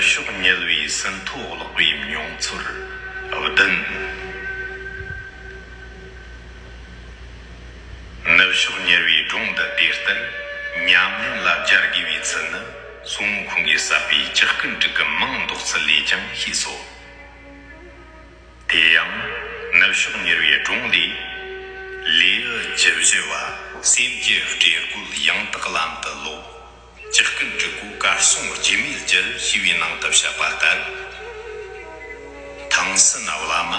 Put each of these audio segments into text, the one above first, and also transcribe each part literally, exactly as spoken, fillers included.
ཕྱོགས་ཉུལ་བའི་ཟིན་ཐོ་བརླག་པའི་མྱོང་ཚོར་བདུན། ནུབ་ཕྱོགས་ཉུལ་བའི་སྒྲུང་འདི་དེ་ལྟར་ཉམས་ལེན་ལ་སྦྱར་དགོས་པའི་ཚུལ་ནི་སུན་ཝུན་ཁུང་གིས་གསལ་བའི་ཇག་རྐུན་དྲུག་གི་མིང་འདོགས་ཚུལ་ལས་ཀྱང་ཤེས་སོ། དེ་ཡང་ནུབ་ཕྱོགས་ཉུལ་བའི་སྒྲུང་ལས། ལེའུ་བཅུ་བཞི་བ་སེམས་ཀྱི་སྤྲེལ་རྒོད་ཡང་དག་ལམ་དུ་ལོག་ཇག་རྐུན་དྲུག་པོ་གར་སོང་རྗེས་མེད་ཀྱི་ཞེས་པའི་ནང་དུ་བཤད་པ་ལྟར། ཐང་སན་བླ་མ་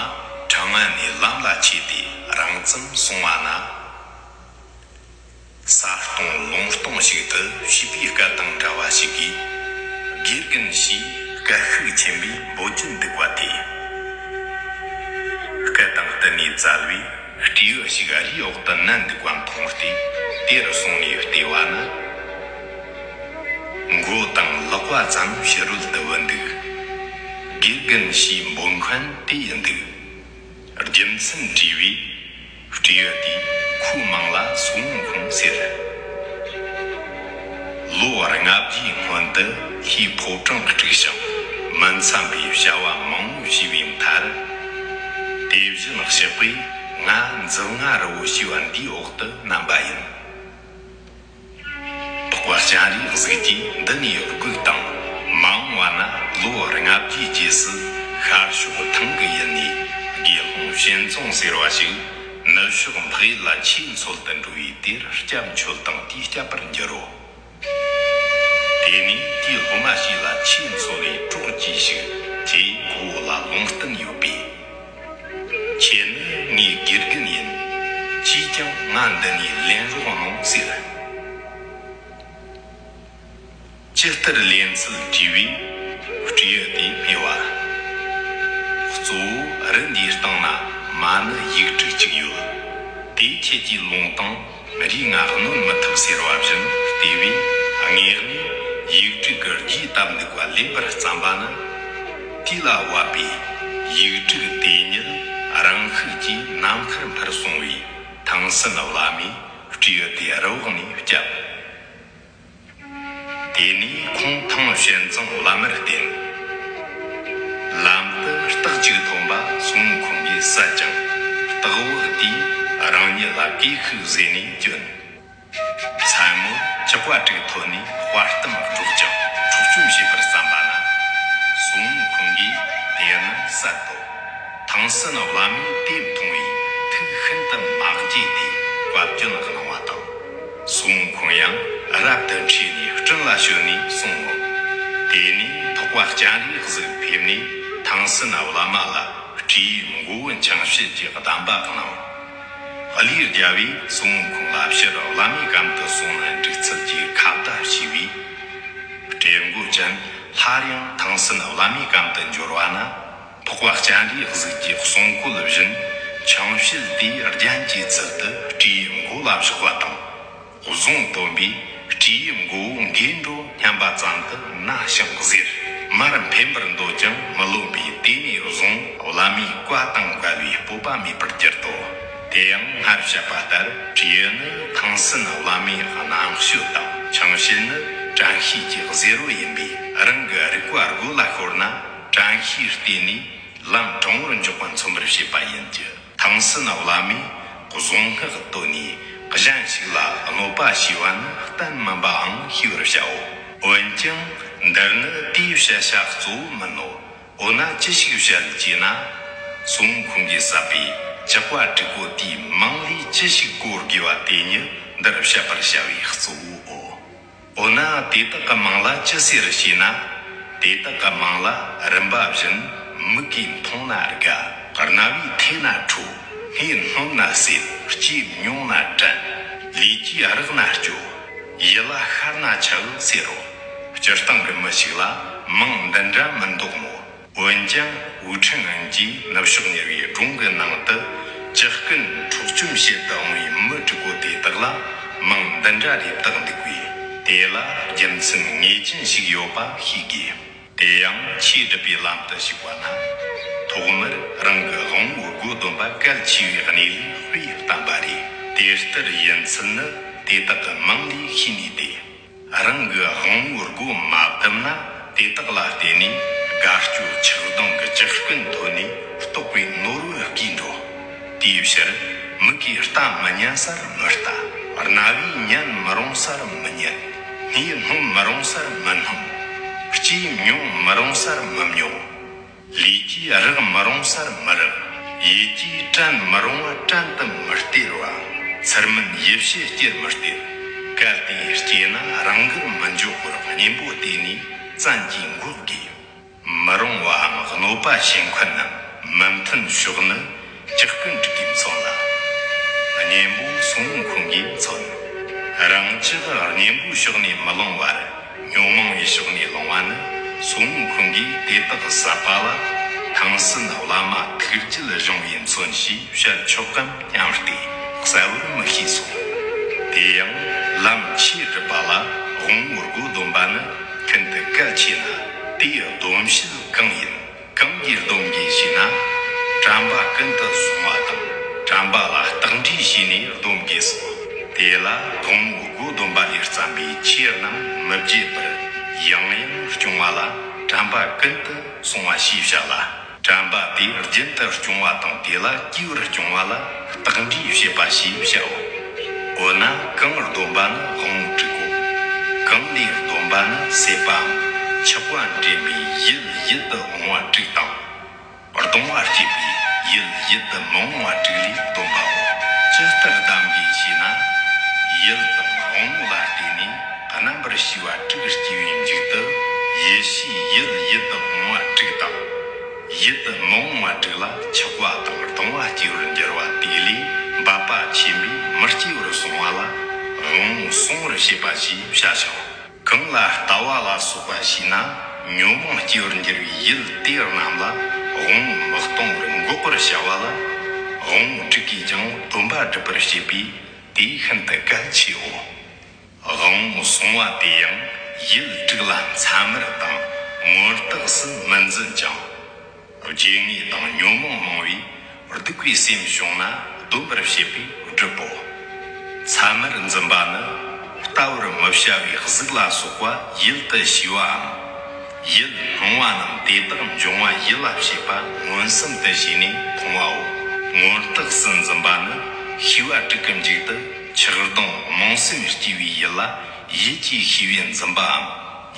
ཁྲང་ཨན་ནས་ལམ་ལ་ཆས་ཏེ་རང་ཙམ་སོང་བ་ན། ས་སྟོང་ལུང་སྟོང་ཞིག་ཏུ་བྱིས་པའི་སྐད་དང་འདྲ་བ་ཞིག་གིས། དགེ་རྒན་ཞེས་སྐད་ཤུགས་ཆེན་པོས་འབོད་ཀྱིན་འདུག་པ་དེ། སྐད་དང་བསྟུན་ནས་བཙལ་བས་སྤྲེའུ་ཞིག་རིའི་འོག་ཏུ་མནན་འདུག་པ་མཐོང་སྟེ། དེར་སོང་ནས་བལྟས་པ་ན། མགོ་དང་ལག་པ་ཙམ་ཕྱི་རོལ་དུ་བུད་འདུག་དགེ་རྒན་ཞེས་འབོད་མཁན་དེ་ཡིན་འདུག་རྒྱུ་མཚན་དྲིས་པས། སྤྲེའུ་དེས་ཁོའི་མིང་ལ་སུན་ཝུན་ཁུང་ཟེར། ལོ་ལྔ་བརྒྱའི་སྔོན་དུ་ལྷའི་ཕོ་བྲང་དཀྲུགས་ཤིང་མི་འཚམ་པའི་བྱ་བ་མང་པོ་བྱས་པའི་མཐར། དེ་བཞིན་གཤེགས་པས་ང་མཛུབ་ང་རི་བོ་ཞེས་པ་འདིའི་འོག་ཏུ་བསྣམས་པ་ཡིན། འཕགས་པ་སྤྱན་རས་གཟིགས་ཀྱིས་འདི་ནས་དགོངས་དང་། མ་འོངས་པ་ན་ལོ་ལྔ་བརྒྱའི་རྗེས་སུ་ཤར་ཕྱོགས་ཐང་གི་ཡུལ་ནས་དགེ་སློང་ཞིན་ཙོང་ཟེར་བ་ཞིག་ནུབ་ཕྱོགས་འཕགས་ཡུལ་ལ་ཆོས་འཚོལ་དུ་འགྲོ་བའི་དེར་སྐྱབས་མཆོད་དང་དེས་སྐྱབས་པར་འགྱུར་རོ། དེ་ནས་དེའི་སློབ་མ་ཞིག་ལ་ཆོས་འཚོལ་བའི་གྲོགས་གྱིས་ཤིག་ཅེས་ཁོ་བོ་ལ་ལུང་བསྟན་ཡོད་པས། ཁྱེད་ནི་ངའི་དགེ་རྒན་ཡིན། ཅིས་ཀྱང་ང་འདི་ནས་ལེན་རོགས་གནང་ཟེར། ཇི་ལྟར་ལེན་ཚུལ་དྲིས་པས། སྤྲེའུ་དེས་སྨྲས་པ། གཙོ་བོ་རི་འདིའི་སྟེང་ན་མ་ཎི་ཡིག་དྲུག་ཅིག་ཡོད། དེ་ཁྱེད་ཀྱིས་ལོངས་དང་། རིགས་ལྔ་གནོད་མི་ཐུབ་ཟེར་བ་བཞིན་བལྟས་པས། དངོས་གནས་ཡིག་དྲུག་གི་རྒྱས་བཏབ་འདུག་པ་ལེན་པར་བརྩམས་པ་ན། དེ་ལ་བབས་པས་ཡིག་དྲུག་དེ་ཉིད་རང་ཤུགས་ཀྱིས་ནམ་མཁར་འཕུར་སོང་བས། ཐང་སན་བླ་མས་སྤྲེའུ་དེ་རི་འོག་ནས་བསྐྱབས། དེ་ནས་ཁོང་ཐང་ཞིན་ཙོང་བླ་མར་བསྟེན། ལམ་དུ་སྟག་ཅིག་ཐོན་པ་སུན་ཝུན་ཁུང་གིས་བསད་ཅིང་། སྟག་བག་དེས་རང་ཉིད་ལ་གུས་ཤིག་བཟོས་ནས་བསྐྱོན། མཚན་མོར་ཇག་པ་དྲུག་ཐོན་ནས་དཔའ་གཏུམ་སྒྲོག་ཅིང་འཕྲོག་བཅོམ་བྱེད་པར་བརྩམས་པ་ན། སུན་ཝུན་ཁུང་གིས་དེ་རྣམས་བསད་དོ། ཐང་སན་བླ་མས་དེ་མཐོང་བས་ཐུགས་ཤིན་ཏུ་མ་དགྱེས་ཏེ་བཀའ་བཀྱོན་གནང་བ་དང་། སུན་ཝུན་ཁུང་ཡང་རབ་ཏུ་ཁྲོས་ནས་སྤྲིན་ལ་བྱོན་ནས་སོང་ངོ་། དེ་ནས་འཕགས་པ་སྤྱན་རས་གཟིགས་ཕེབས་ནས་ཐང་སན་བླ་མ་ལ་སྤྲེའུའི་མགོ་བོ་འཆིང་བྱེད་ཀྱི་གདམས་པ་གནང་། ཀླུ་རྒྱལ་བས་སུན་ཝུན་ཁུང་ལ་ཕྱིར་བླ་མའི་གམ་དུ་སོང་ན་འགྲིག་ཚུལ་གྱི་ཁ་བརྡ་བྱས་པས། སྤྲེལ་མགོ་ཅན་སླར་ཡང་ཐང་སན་བླ་མའི་གམ་དུ་འབྱོར་བ་ན། འཕགས་པ་སྤྱན་རས་གཟིགས་ཀྱི་གསུང་བཀོད་བཞིན་འཆིང་བྱེད་དེ་རྒྱན་གྱི་ཚུལ་དུ་སྤྲེའུའི་མགོ་ལ་བཞག་པ་དང་། བཟུང་བཏོན་པས་སྤྲེའུའི་མགོ་བོ་འགས་འགྲོ་སྙམ་པ་ཙམ་དུ་ན་ཞིང་གཟེར། མར་འཕེན་པར་འདོད་ཀྱང་མི་ལོན་པས་དེ་ནས་བཟུང་བླ་མའི་བཀའ་དང་འགལ་བའི་སྤོབས་པ་མེད་པར་གྱུར་ཏོ། དེ་ཡང་སྔར་བཤད་པ་ལྟར་སྤྲེའུ་ནི་ཐང་སན་བླ་མའི་རྣམ་དཔྱོད་དང་། འཆིང་བྱེད་ནི་དྲན་ཤེས་ཀྱི་གཟེར་བུ་ཡིན་པས། རང་གི་རིག་པ་རྒོད་ལ་ཤོར་ན་དྲན་ཤེས་བརྟས་ནས་ལམ་དྲང་བོར་འཇོག་པ་མཚོན་པར་བྱེད་པ་ཡིན་གྱི། ཐང་སན་བླ་མས་གཟུངས་སྔགས་བཏོན་ནས་གཞན་ཞིག་ལ་གནོད་པ་བྱས་པ་ནི་གཏན་མིན་པའང་ཤེས་པར་བྱའོ། འོན་ཀྱང་འདིར་ནི་དེའི་བཤད་བྱ་གཙོ་བོ་མིན་ནོ། འོ་ན་ཅི་ཞིག་བཤད་ཅེ་ན། སུན་ཝུན་ཁུང་གིས་བསད་པའི་ཇག་པ་དྲུག་པོ་དེའི་མིང་ལས་ཅི་ཞིག་གོ་དགོས་པ་དེ་ཉིད་འདིར་བཤད་པར་བྱ་བའི་གཙོ་བོའོ། འོ་ན་དེ་དག་གི་མིང་ལ་ཅི་ཟེར་ཞེ་ན། དེ་དག་གི་མིང་ལ་རིམ་པ་བཞིན། མིག་གིས་མཐོང་ན་དགའ། རྣ་བས་ཐོས་ན་ཁྲོ། སྣས་སྣོམ་ན་སྲེད། ལྕེས་མྱོང་ན་དྲན། ལུས་ཀྱིས་རེག་ན་སྐྱོ། ཡིད་ལ་ཤར་ན་ཆགས་ཟེར་རོ། སྤྱིར་བཏང་གི་མི་ཞིག་ལ་མིང་འདི་འདྲ་མི་འདོགས་མོད། འོན་ཀྱང་ཝུའུ་ཁྲེན་ཨན་གྱིས་ནུབ་ཕྱོགས་ཉུལ་བའི་སྒྲུང་གི་ནང་དུ་ཇག་རྐུན་འཕྲོག་བཅོམ་བྱེད་དུ་འོང་བའི་མི་དྲུག་པོ་དེ་དག་ལ་མིང་འདི་འདྲ་རེ་བཏགས་འདུག་པས། དེ་ལ་རྒྱུ་མཚན་ངེས་ཅན་ཞིག་ཡོད་པ་ཤེས་དགོས། དེ་ཡང་ཆོས་སྒྲུབ་པའི་ལམ་དུ་ཞུགས་པ་ན། ཐོག་མར་རང་གི་དབང་པོའི་སྒོ་འདོན་པ་གལ་ཆེ་བའི་གནས་ལུགས་དཔེ་བསྟན་པ་རེད། དེ་ལྟར་ཡིན་ཚུལ་ནི་དེ་དག་གི་མིང་ལས་ཤེས་ནུས་ཏེ། རང་གི་དབང་པོའི་སྒོ་མ་བསྡམས་ན་ དེ་དག་ལ་བརྟེན་ནས་དགའ་སྐྱོ་ཆགས་སྡང་གི་ལྕགས་སྐུད་མཐོ་ནས་རྟོག་པའི་ནོར་བུ་བརྐོས་འགྲོ། དེའི་ཕྱིར་མིག་གིས་རྟ་མི་ཉན་སར་མི་རྟ། རྣ་བས་ཉན་མི་རུང་སར་མི་ཉན། སྣས་སྣོམ་མི་རུང་སར་མི་སྣོམ། ལྕེས་མྱོང་མི་རུང་སར་མི་མྱོང་། ལུས་ཀྱིས་རེག་མི་རུང་སར་མི་རེག། ཡིད་ཀྱིས་དྲན་མི་རུང་བ་དྲན་དུ་མི་སྟེར་བ། ཚུལ་མིན་ཡིད་བྱེད་སྐྱེར་མི་སྟེར། གལ་ཏེ་སྐྱེས་ན་རང་དགར་མི་འཇོག་པར་གཉེན་པོ་དེ་ནས་བཙན་གྱིས་འགོག་དགོས། མི་རུང་བའམ་གནོད་པ་བྱེད་མཁན་ནམ་མི་མཐུན་ཕྱོགས་ནི་ལྕགས་སྐུད་འགྲིག་གིས་མཚོན་ལ། གཉེན་པོ་སྲུང་མོ་ཁོང་གིས་མཚོན། རང་ཅག་གཉེན་པོའི་ཕྱོགས་ནས་མི་ལོང་བར། ཉོན་མོངས་པའི་ཕྱོགས་ནས་ལོང་བ་ནི་སྲུང་མོ་ཁོང་གིས་དེ་དག་ཟབ་པ་ལ། ཐང་སན་བླ་མ་ཐུགས་རྒྱུད་གཞུང་བས་མཚོན་ཞེས་བཤད་ཆོག་གམ་སྙམ་སྟེ་གསལ་བོར་མི་ཤེས་སོ། དེ་ཡང་ལམ་ཆོས་སྒྲུབ་པ་ལ་དབང་པོ་སྒོ་སྡོམ་པ་ནི་ཤིན་ཏུ་གལ་ཆེ་ན། དེའི་སྡོམ་བྱེད་གང་ཡིན། གང་གིས་སྡོམ་དགོས་ཞེ་ན། དྲན་པ་ཀུན་ཏུ་སོང་བ་དང་དྲན་པ་ལ་རྟག་འགྲེལ་བྱས་ནས་སྡོམ་དགོས་སོ། དེ་ལ་དབང་པོ་སྒོ་སྡོམ་པ་ལས་བརྩམས་པའི་ཆོས་རྣམས་མི་བརྗེད་པར་ཡང་ཡང་སྐྱོང་བ་ལ་དྲན་པ་ཀུན་ཏུ་སོང་བ་ཞེས་བྱ་ལ། དྲན་པ་དེ་རྒྱུན་དུ་སྐྱོང་བ་དང་དེ་ལ་གུས་པར་སྐྱོང་བ་ལ་རྟག་འགྲེལ་བྱེད་པ་ཞེས་བྱའོ། འོ་ན་གང་སྡོམ་པ་ནི་དབང་པོ་དྲུག་གོ། གང་ལས་སྡོམ་པ་ནི་སྲེད་པའམ་ཆགས་པ་འདྲེན་པའི་ཡུལ་ཡིད་དུ་འོང་བ་དྲུག་དང་། གདུང་བ་སྐྱེད་པའི་ཡུལ་ཡིད་དུ་མི་འོང་བ་དྲུག་ལས་སྡོམ་པའོ། ཇི་ལྟར་གདམས་དགོས་ཞེ་ན། ཡུལ་དང་དབང་པོ་ལ་བརྟེན་ནས་རྣམ་པར་ཤེས་པ་དྲུག་སྐྱེ་བའི་མཇུག་ཏུ་ཡིད་ཤེས་ཡུལ་ཡིད་དུ་འོང་བ་དྲུག་དང་། ཡིད་དུ་མི་འོང་བ་དྲུག་ལ་ཆགས་པ་དང་གདུང་བ་སྐྱེ་བར་འགྱུར་བ་དེ་ལས་འབད་པ་ཆེན་པོས་མི་སྐྱེ་བར་སོང་བ་ལ་དབང་པོ་སྲུང་བར་བྱེད་པ་ཞེས་བྱ་ཞིང་། གང་ལ་ལྟ་བ་ལ་སོགས་པ་ཞེ་ན་ཉོན་མོངས་སྐྱེ་བར་འགྱུར་བའི་ཡུལ་དེ་རྣམས་ལ་དབང་པོ་མི་གཏོང་བར་འགོག་པར་བྱ་བ་ལ་དབང་པོ་དྲུག་གིས་ཀྱང་སྡོམ་པ་སྒྲུབ་པར་བྱེད་པས་དེ་ཤིན་ཏུ་གལ་ཆེའོ། དབང་པོ་སྲུང་བ་དེ་ཡང་ཡུལ་དྲུག་ལ་མཚན་མར་དང་མངོན་རྟགས་སུ་མི་འཛིན་ཅིང་། རྒྱུ་དངོས་དང་ཉོན་མོངས་མང་བས་སྡིག་པའི་སེམས་བྱུང་ན་སྡོམ་པར་བྱེད་པའི་སྒྲུབ་པོ། མཚན་མར་འཛིན་པ་ནི་ལྟ་བར་མི་བྱ་བའི་གཟུགས་ལ་སོགས་པ་ཡུལ་དུ་ཞི་བའམ། ཡུལ་སྣང་བ་རྣམས་དེ་དག་འབྱུང་བ་ཡུལ་ལ་བྱེད་པ་མངོན་སུམ་དུ་བྱས་ནས་མཐོང་བའོ། མངོན་རྟགས་སུ་འཛིན་པ་ནི་ཤེས་པ་དྲུག་གི་མཇུག་ཏུ་ཆགས་སྡང་རྨོངས་སེམས་སྐྱེ་བའི་ཡུལ་ལ་ཡིད་ཀྱི་ཤེས་པས་འཛིན་པའམ།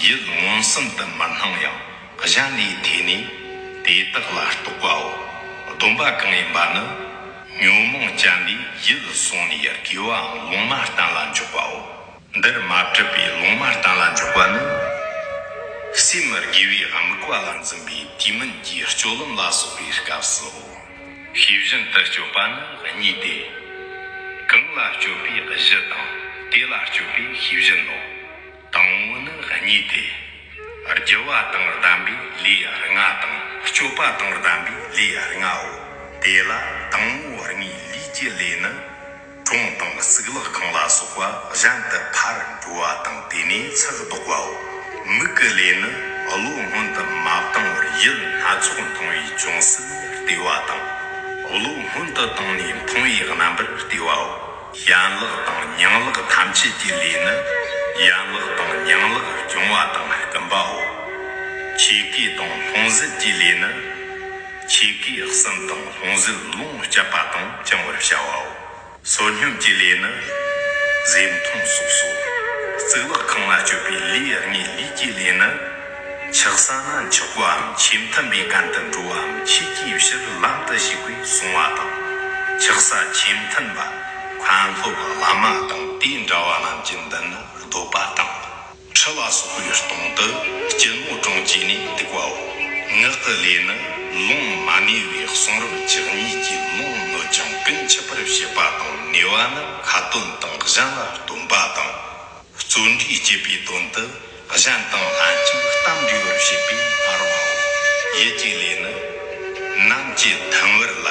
ཡུལ་མངོན་སུམ་དུ་མི་སྣང་ཡང་། གཞན་ལས་ཐོས་ནས་དེ་དག་ལ་རྟོག་པའོ། སྡོམ་པ་གང་ཡིན་པ་ནི། ཉོན་མོངས་ཅན་ལས་ཡུལ་སོང་ནས་དགེ་བའམ་ལོང་མ་བསྟན་ལ་འཇོག་པའོ། འདིར་མ་གྲུབ་པའི་ལོང་མ་བསྟན་ལ་འཇོག་པ་ནི། སེམས་དགེ་བའི་དམིགས་པ་ལ་འཛིན་པའི་དུས་མིན་གྱི་སྤྱོད་ལམ་ལ་སོགས་པའི་སྐབས་སུའོ། ཤེས་བཞིན་དུ་སྤྱོད་པ་ནི་གཉིས་ཏེ། གང་ལ་སྤྱོད་པའི་གཞི་དང་དེ་ལ་སྤྱོད་པའི་ཤེས་བཞིན་ནོ། དང་པོ་ནི་གཉིས་ཏེ། རྒྱུ་བ་དང་ལྡན་པའི་ལས་ལྔ་དང་སྤྱོད་པ་དང་ལྡན་པའི་ལས་ལྔའོ། དེ་ལ་དང་པོ་ལྔའི་ལུས་ཀྱི་ལས་ནི། གྲོང་དང་གཙུག་ལག་ཁང་ལ་སོགས་པ་གཞན་དུ་ཕར་འགྲོ་བ་དང་དེ་ནས་ཚུར་ལྡོག་པའོ། མིག་གི་ལས་ནི་བློ་སྔོན་དུ་མ་བཏང་བར་ཡུལ་སྣ་ཚོགས་མཐོང་བའི་ཅུང་ཟད་བལྟས་པ་དང་། བློ་སྔོན་དུ་བཏང་ནས་མཐོང་བའི་རྣམ་པར་བལྟས་པའོ། ཡན་ལག་དང་མྱང་ལག་ཐམས་ཅད་ཀྱི་ལས་ནི། ཡན་ལག་དང་མྱང་ལག་སྦྱོང་བ་དང་སྐུམ་པའོ། ཆོས་གོས་དང་ལྷུང་བཟེད་ཀྱི་ལས་ནི། ཆོས་གོས་གསུམ་དང་ལྷུང་བཟེད་ལོངས་སྤྱད་པ་དང་བཅིང་བར་བྱ་བའོ། བསོད་སྙོམས་ཀྱི་ལས་ནི། ཟས་འཐུང་སོགས་སོ། གཙུག་ལག་ཁང་ལ་སྤྱོད་པའི་ལས་ལྔའི་ལུས་ཀྱི་ལས་ནི། འཆག་ས་ན་འཆག་པའམ་ཆོས་མཐུན་པའི་གན་དུ་འགྲོ་བའམ་ཆོས་ཀྱི་ཕྱིར་ལམ་དུ་ཞུགས་པའི་སོང་བ་དང་། འཆག་ས་ཆོས་མཐུན་པ། མཁན་སློབ་བླ་མ་དང་དེ་འདྲ་བ་རྣམས་ཀྱི་མདུན་ན་སྡོད་པ་དང་། ཁྲི་ལ་སོགས་པའི་སྟེང་དུ་སྐྱིལ་མོ་ཀྲུང་བཅས་ནས་འདུག་པའོ། ངག་གི་ལས་ནི་ལོང་མ་ནུས་པའི་གསུང་རབ་བཅུ་གཉིས་ཀྱི་ལུང་ནོད་ཅིང་ཀུན་ཆུད་པར་བྱེད་པ་དང་ནུས་པ་ནི་ཁ་ཏོན་དང་གཞན་ལ་སྟོན་པ་དང་། བརྩོན་འགྲུས་བསྐྱེད་པའི་དོན་དུ་གཞན་དང་ལྷན་ཅིག་གཏམ་འདྲེས་པར་བྱེད་པས་སྨྲ་བའོ། ཡིད་ཀྱི་ལས་ནི། ནམ་གྱི་ཐུན་བར་ལ་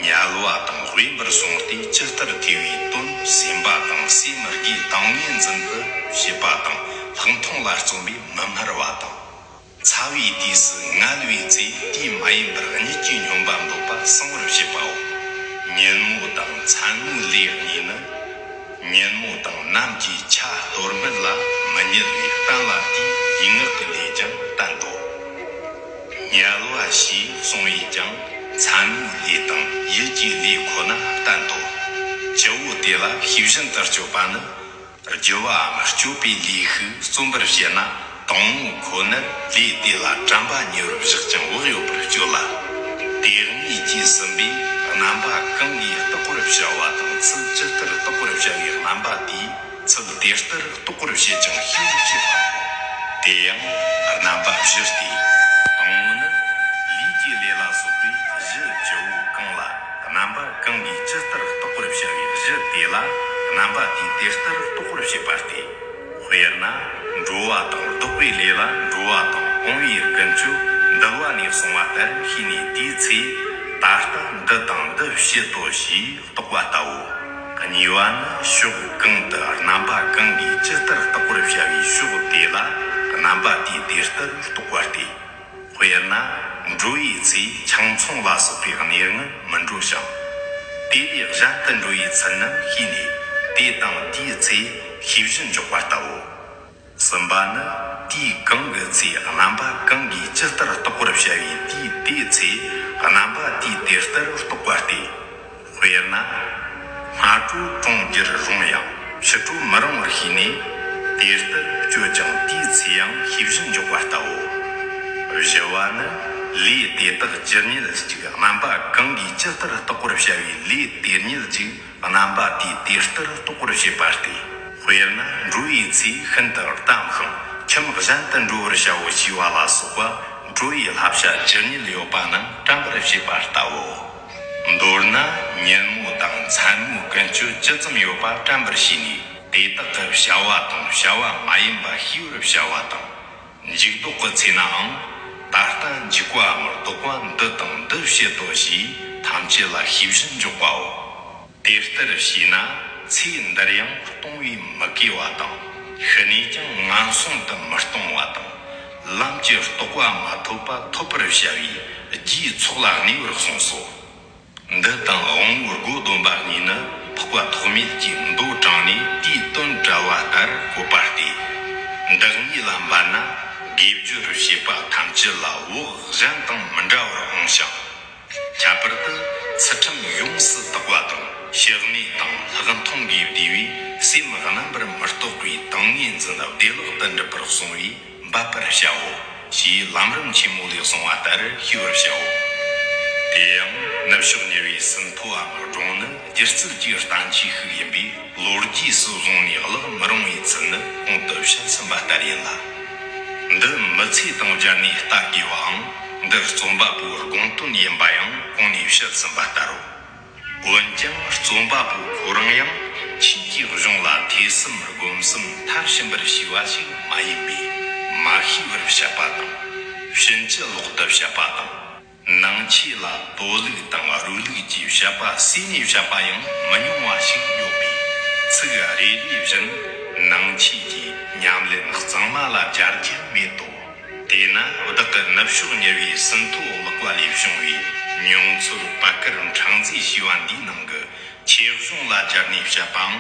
དམྱལ་བ་དང་དབེན་པར་སོང་སྟེ་ཇི་ལྟར་ཐོས་པའི་དོན་སེམས་པ་དང་སེམས་བསྒོས་དང་ངེས་འཛིན་དུ་བྱེད་པ་དང་ལྷག་མཐོང་ལ་བརྩོན་པས་མི་སྨྲ་བ་དང་། ཚ་བའི་དུས་སུ་ངལ་བའི་ཚེ་དུས་མ་ཡིན་པར་གཉིད་ཀྱིས་སྙོམས་པར་འདོད་པ་སྲུང་བར་བྱེད་པའོ། ཉིན་མོ་དང་མཚན་མོའི་ལས་གཉིས་ནི། ཉིན་མོ་དང་ནམ་གྱི་ཆ་གཏོར་མེད་ལ་མི་ཉལ་བའི་གཏན་ལ་དེའི་ཡུལ་ངག་གི་ལས་ཀྱང་བསྟན་ དམྱལ་བ་ཞེས་གསུངས་པས་ཀྱང་མཚན་མོའི་ལས་དང་ཡིད་ཀྱི་ལས་ཁོ་ན་བསྟན་ཏོ། སྤྱི་བོ་དེ་ལ་ཤེས་བཞིན་དུ་སྤྱོད་པ་ནི། རྒྱུ་བའམ་སྤྱོད་པའི་ལས་ཤིག་རྩོམ་པར་བྱེད་ན། དང་པོ་ཁོ་ནར་ལས་དེ་ལ་དྲན་པ་ཉེ་བར་བཞག་ཅིང་བག་ཡོད་པར་སྤྱོད་ལ། དེ་གཉིས་ཀྱིས་ཟིན་པས་རྣམ་པ་གང་གིས་རྟོགས་པར་བྱ་བ་དང་ཚུལ་ཇི་ལྟར་རྟོགས་པར་བྱ་བའི་རྣམ་པ་དེས་ཚུལ་དེ་ལྟར་རྟོགས་པར་བྱེད་ཅིང་ཤེས་པར་བྱེད་པ། དེ་ཡང་རྣམ་པ་བཞི་སྟེ། དང་པོ་ནི། ལུས་ཀྱི་ལས་ལ་སོགས་པའི་གཞི་བཅུ་བོ་གང་ལ་རྣམ་པ་གང་གིས་ཇི་ལྟར་རྟོགས་པར་བྱ་བའི་གཞི་དེ་ལ་རྣམ་པ་དེས་དེ་ལྟར་རྟོགས་པར་བྱེད་པ་སྟེ། དཔེར་ན། འགྲོ་བ་དང་ལྡོག་པའི་ལས་ལ་འགྲོ་བ་དང་སྤོང་བའི་ཀུན་སྤྱོད་འདུལ་བ་ནས་གསུངས་པ་ལྟར་ཤེས་ནས་དེའི་ཚེ། ད་ལྟ་འདི་དང་འདི་བྱེད་དོ་ཞེས་རྟོགས་པ་ལྟ་བུའོ། གཉིས་པ་ནི་ཕྱོགས་གང་དུ་རྣམ་པ་གང་གིས་ཇི་ལྟར་རྟོགས་པར་བྱ་བའི་ཕྱོགས་དེ་ལ་རྣམ་པ་དེས་དེ་ལྟར་རྟོགས་པ་སྟེ། དཔེར་ན། འགྲོ་བའི་ཚེ་ཆང་འཚོང་ལ་སོགས་པའི་གནས་ལྔར་མི་འགྲོ་ཞིང་། དེ་ལས་གཞན་དུ་འགྲོ་བའི་ཚུལ་རྣམས་ཤེས་ནས་དེ་དང་དེའི་ཚེ་ཤེས་བཞིན་འཇོག་པ་ལྟ་བུའོ། གསུམ་པ་ནི། དུས་གང་གི་ཚེ་རྣམ་པ་གང་གིས་ཇི་ལྟར་རྟོགས་པར་བྱ་བའི་དུས་དེའི་ཚེ་རྣམ་པ་དེས་དེ་ལྟར་རྟོགས་པ་སྟེ། དཔེར་ན། སྔ་དྲོ་གྲོང་འགྱུར་རུང་ཡང་ཕྱི་དྲོ་མི་རུང་བར་ཤེས་ནས་དེ་ལྟར་སྤྱོད་ཅིང་དེའི་ཚེ་ཡང་ཤེས་བཞིན་འཇོག་པ་ལྟ་བུའོ། བཞི་བ་ནི། ལས་དེ་དག་ཇི་སྙེད་ཅིག་རྣམ་པ་གང་གིས་ཇི་ལྟར་རྟོགས་པར་བྱ་བའི་ལས་དེ་སྙེད་ཅིག་རྣམ་པ་དེས་དེ་ལྟར་རྟོགས་པར་བྱེད་པ་སྟེ། དཔེར་ན། འགྲོ་བའི་ཚེ་ཤིན་ཏུ་གཏམ་ཤིང་ཁྱིམ་གཞན་དུ་འགྲོ་བར་བྱའོ་ཞེས་པ་ལ་སོགས་པ་འགྲོ་བའི་བསླབ་བྱ་ཇི་སྙེད་ཡོད་པ་རྣམས་དྲན་པར་བྱེད་པ་ལྟ་བུའོ། མདོར་ན་ཉིན་མོ་དང་མཚན་མོའི་ཀུན་སྤྱོད་ཇི་ཙམ་ཡོད་པ་དྲན་པར་བྱས་ནས་དེ་དག་གི་བྱ་བ་དང་བྱ་བ་མ་ཡིན་པ་ཤེས་པར་བྱ་བ་དང་། འཇུག་ལྡོག་གི་ཚེ་ནའང་། ད་ལྟ་འཇུག་པའམ་ལྡོག་པ་འདི་དང་འདི་བྱེད་དོ་ཞེས་ཐམས་ཅད་ལ་ཤེས་བཞིན་འཇོག་པའོ། དེ་ལྟར་བྱས་ན་ཚེ་འདིར་ཡང་ལྟུང་བས་མི་གོས་པ་དང་། ཤི་ནས་ཀྱང་ངན་སོང་དུ་མི་ལྟུང་བ་དང་། ལམ་གྱི་རྟོགས་པ་མ་ཐོབ་པ་ཐོབ་པར་བྱ་བའི་རྒྱུའི་ཚོགས་ལ་གནས་པར་གསུངས་སོ། འདི་དང་དབང་པོའི་སྒོ་སྡོམ་པ་གཉིས་ནི་འཕགས་པ་ཐོགས་མེད་ཀྱིས་མདོ་དྲངས་ནས་དེའི་དོན་བཀྲལ་བ་ལྟར་བཀོད་པ་སྟེ། འདི་གཉིས་ལ་འབད་ན་དགེ་སྦྱོར་བྱེད་པ་ཐམས་ཅད་ལ་བོགས་གཞན་དང་མི་འདྲ་བར་འོང་ཞིང་། ཁྱད་པར་དུ་ཚུལ་ཁྲིམས་ཡོངས་སུ་དག་པ་དང་ཕྱག་ནས་དང་ལྷག་མཐོང་གིས་བསྡུས་པའི་སེམས་རྣམ་པར་མི་རྟོག་པའི་ཏིང་ངེ་འཛིན་བདེ་བླག་ཏུ་འགྲུབ་པར་གསུངས་པས་འབད་པར་བྱའོ་ཞེས་ལམ་རིམ་ཆེན་མོ་ལས་གསུངས་པ་ལྟར་ཤེས་པར་བྱའོ། དེ་ཡང་ནུབ་ཕྱོགས་ཉེ་བའི་ཟིན་ཐོའམ་སྒྲུང་ནི་སྒྱུ་རྩལ་གྱི་བསྟན་བཅོས་ཤིག་ཡིན་པས། ལོ་རྒྱུས་སུ་བཟུང་ནས་བརླག་མི་རུང་བའི་ཚུལ་ནི་གོང་དུ་བཤད་ཟིན་པ་ལྟར་ཡིན་ལ། འདི་མི་ཚེ་དང་སྦྱར་ནས་ལྟ་དགོས་པའང་། འདི་རྩོམ་པ་པོའི་དགོངས་དོན་ཡིན་པ་ཡང་གོང་ནས་བཤད་ཟིན་པ་ལྟར་རོ། འོན་ཀྱང་རྩོམ་པ་པོ་ཁོ་རང་ཡང་ཆོས་ཀྱི་གཞུང་ལ་ཐོས་བསམ་སྒོམ་གསུམ་མཐར་ཕྱིན་པར་བྱས་པ་ཞིག་མ་ཡིན་པས་མ་ཤེས་པར་བཤད་པ་དང་། ཕྱིན་ཅི་ལོག་ཏུ་བཤད་པ་དང་། ནང་ཆོས་ལ་དོ་ལུགས་དང་རུས་ལུགས་ཀྱི་བཤད་པ་ཟད་ནས་བཤད་པ་ཡང་མི་ཉུང་བ་ཞིག་ཡོད་པས། ཚིག་རེ་རེ་བཞིན་ནང་ཆོས་ཀྱི་ཉམས་ལེན་གཙང་མ་ལ་སྦྱར་རྒྱུ་མེད་དོ། དེས་ན་བདག་གི་ནུབ་ཕྱོགས་ཉེ་བའི་ཟིན་ཐོ་བརླག་པ་ལས་བྱུང་བའི་མྱོང་ཚོར་པད་དཀར་འཕྲེང་མཛེས་ཞེས་པ་འདིའི་ནང་གི་ཆོས་གཞུང་ལ་སྦྱར་ནས་བཤད་པའང་།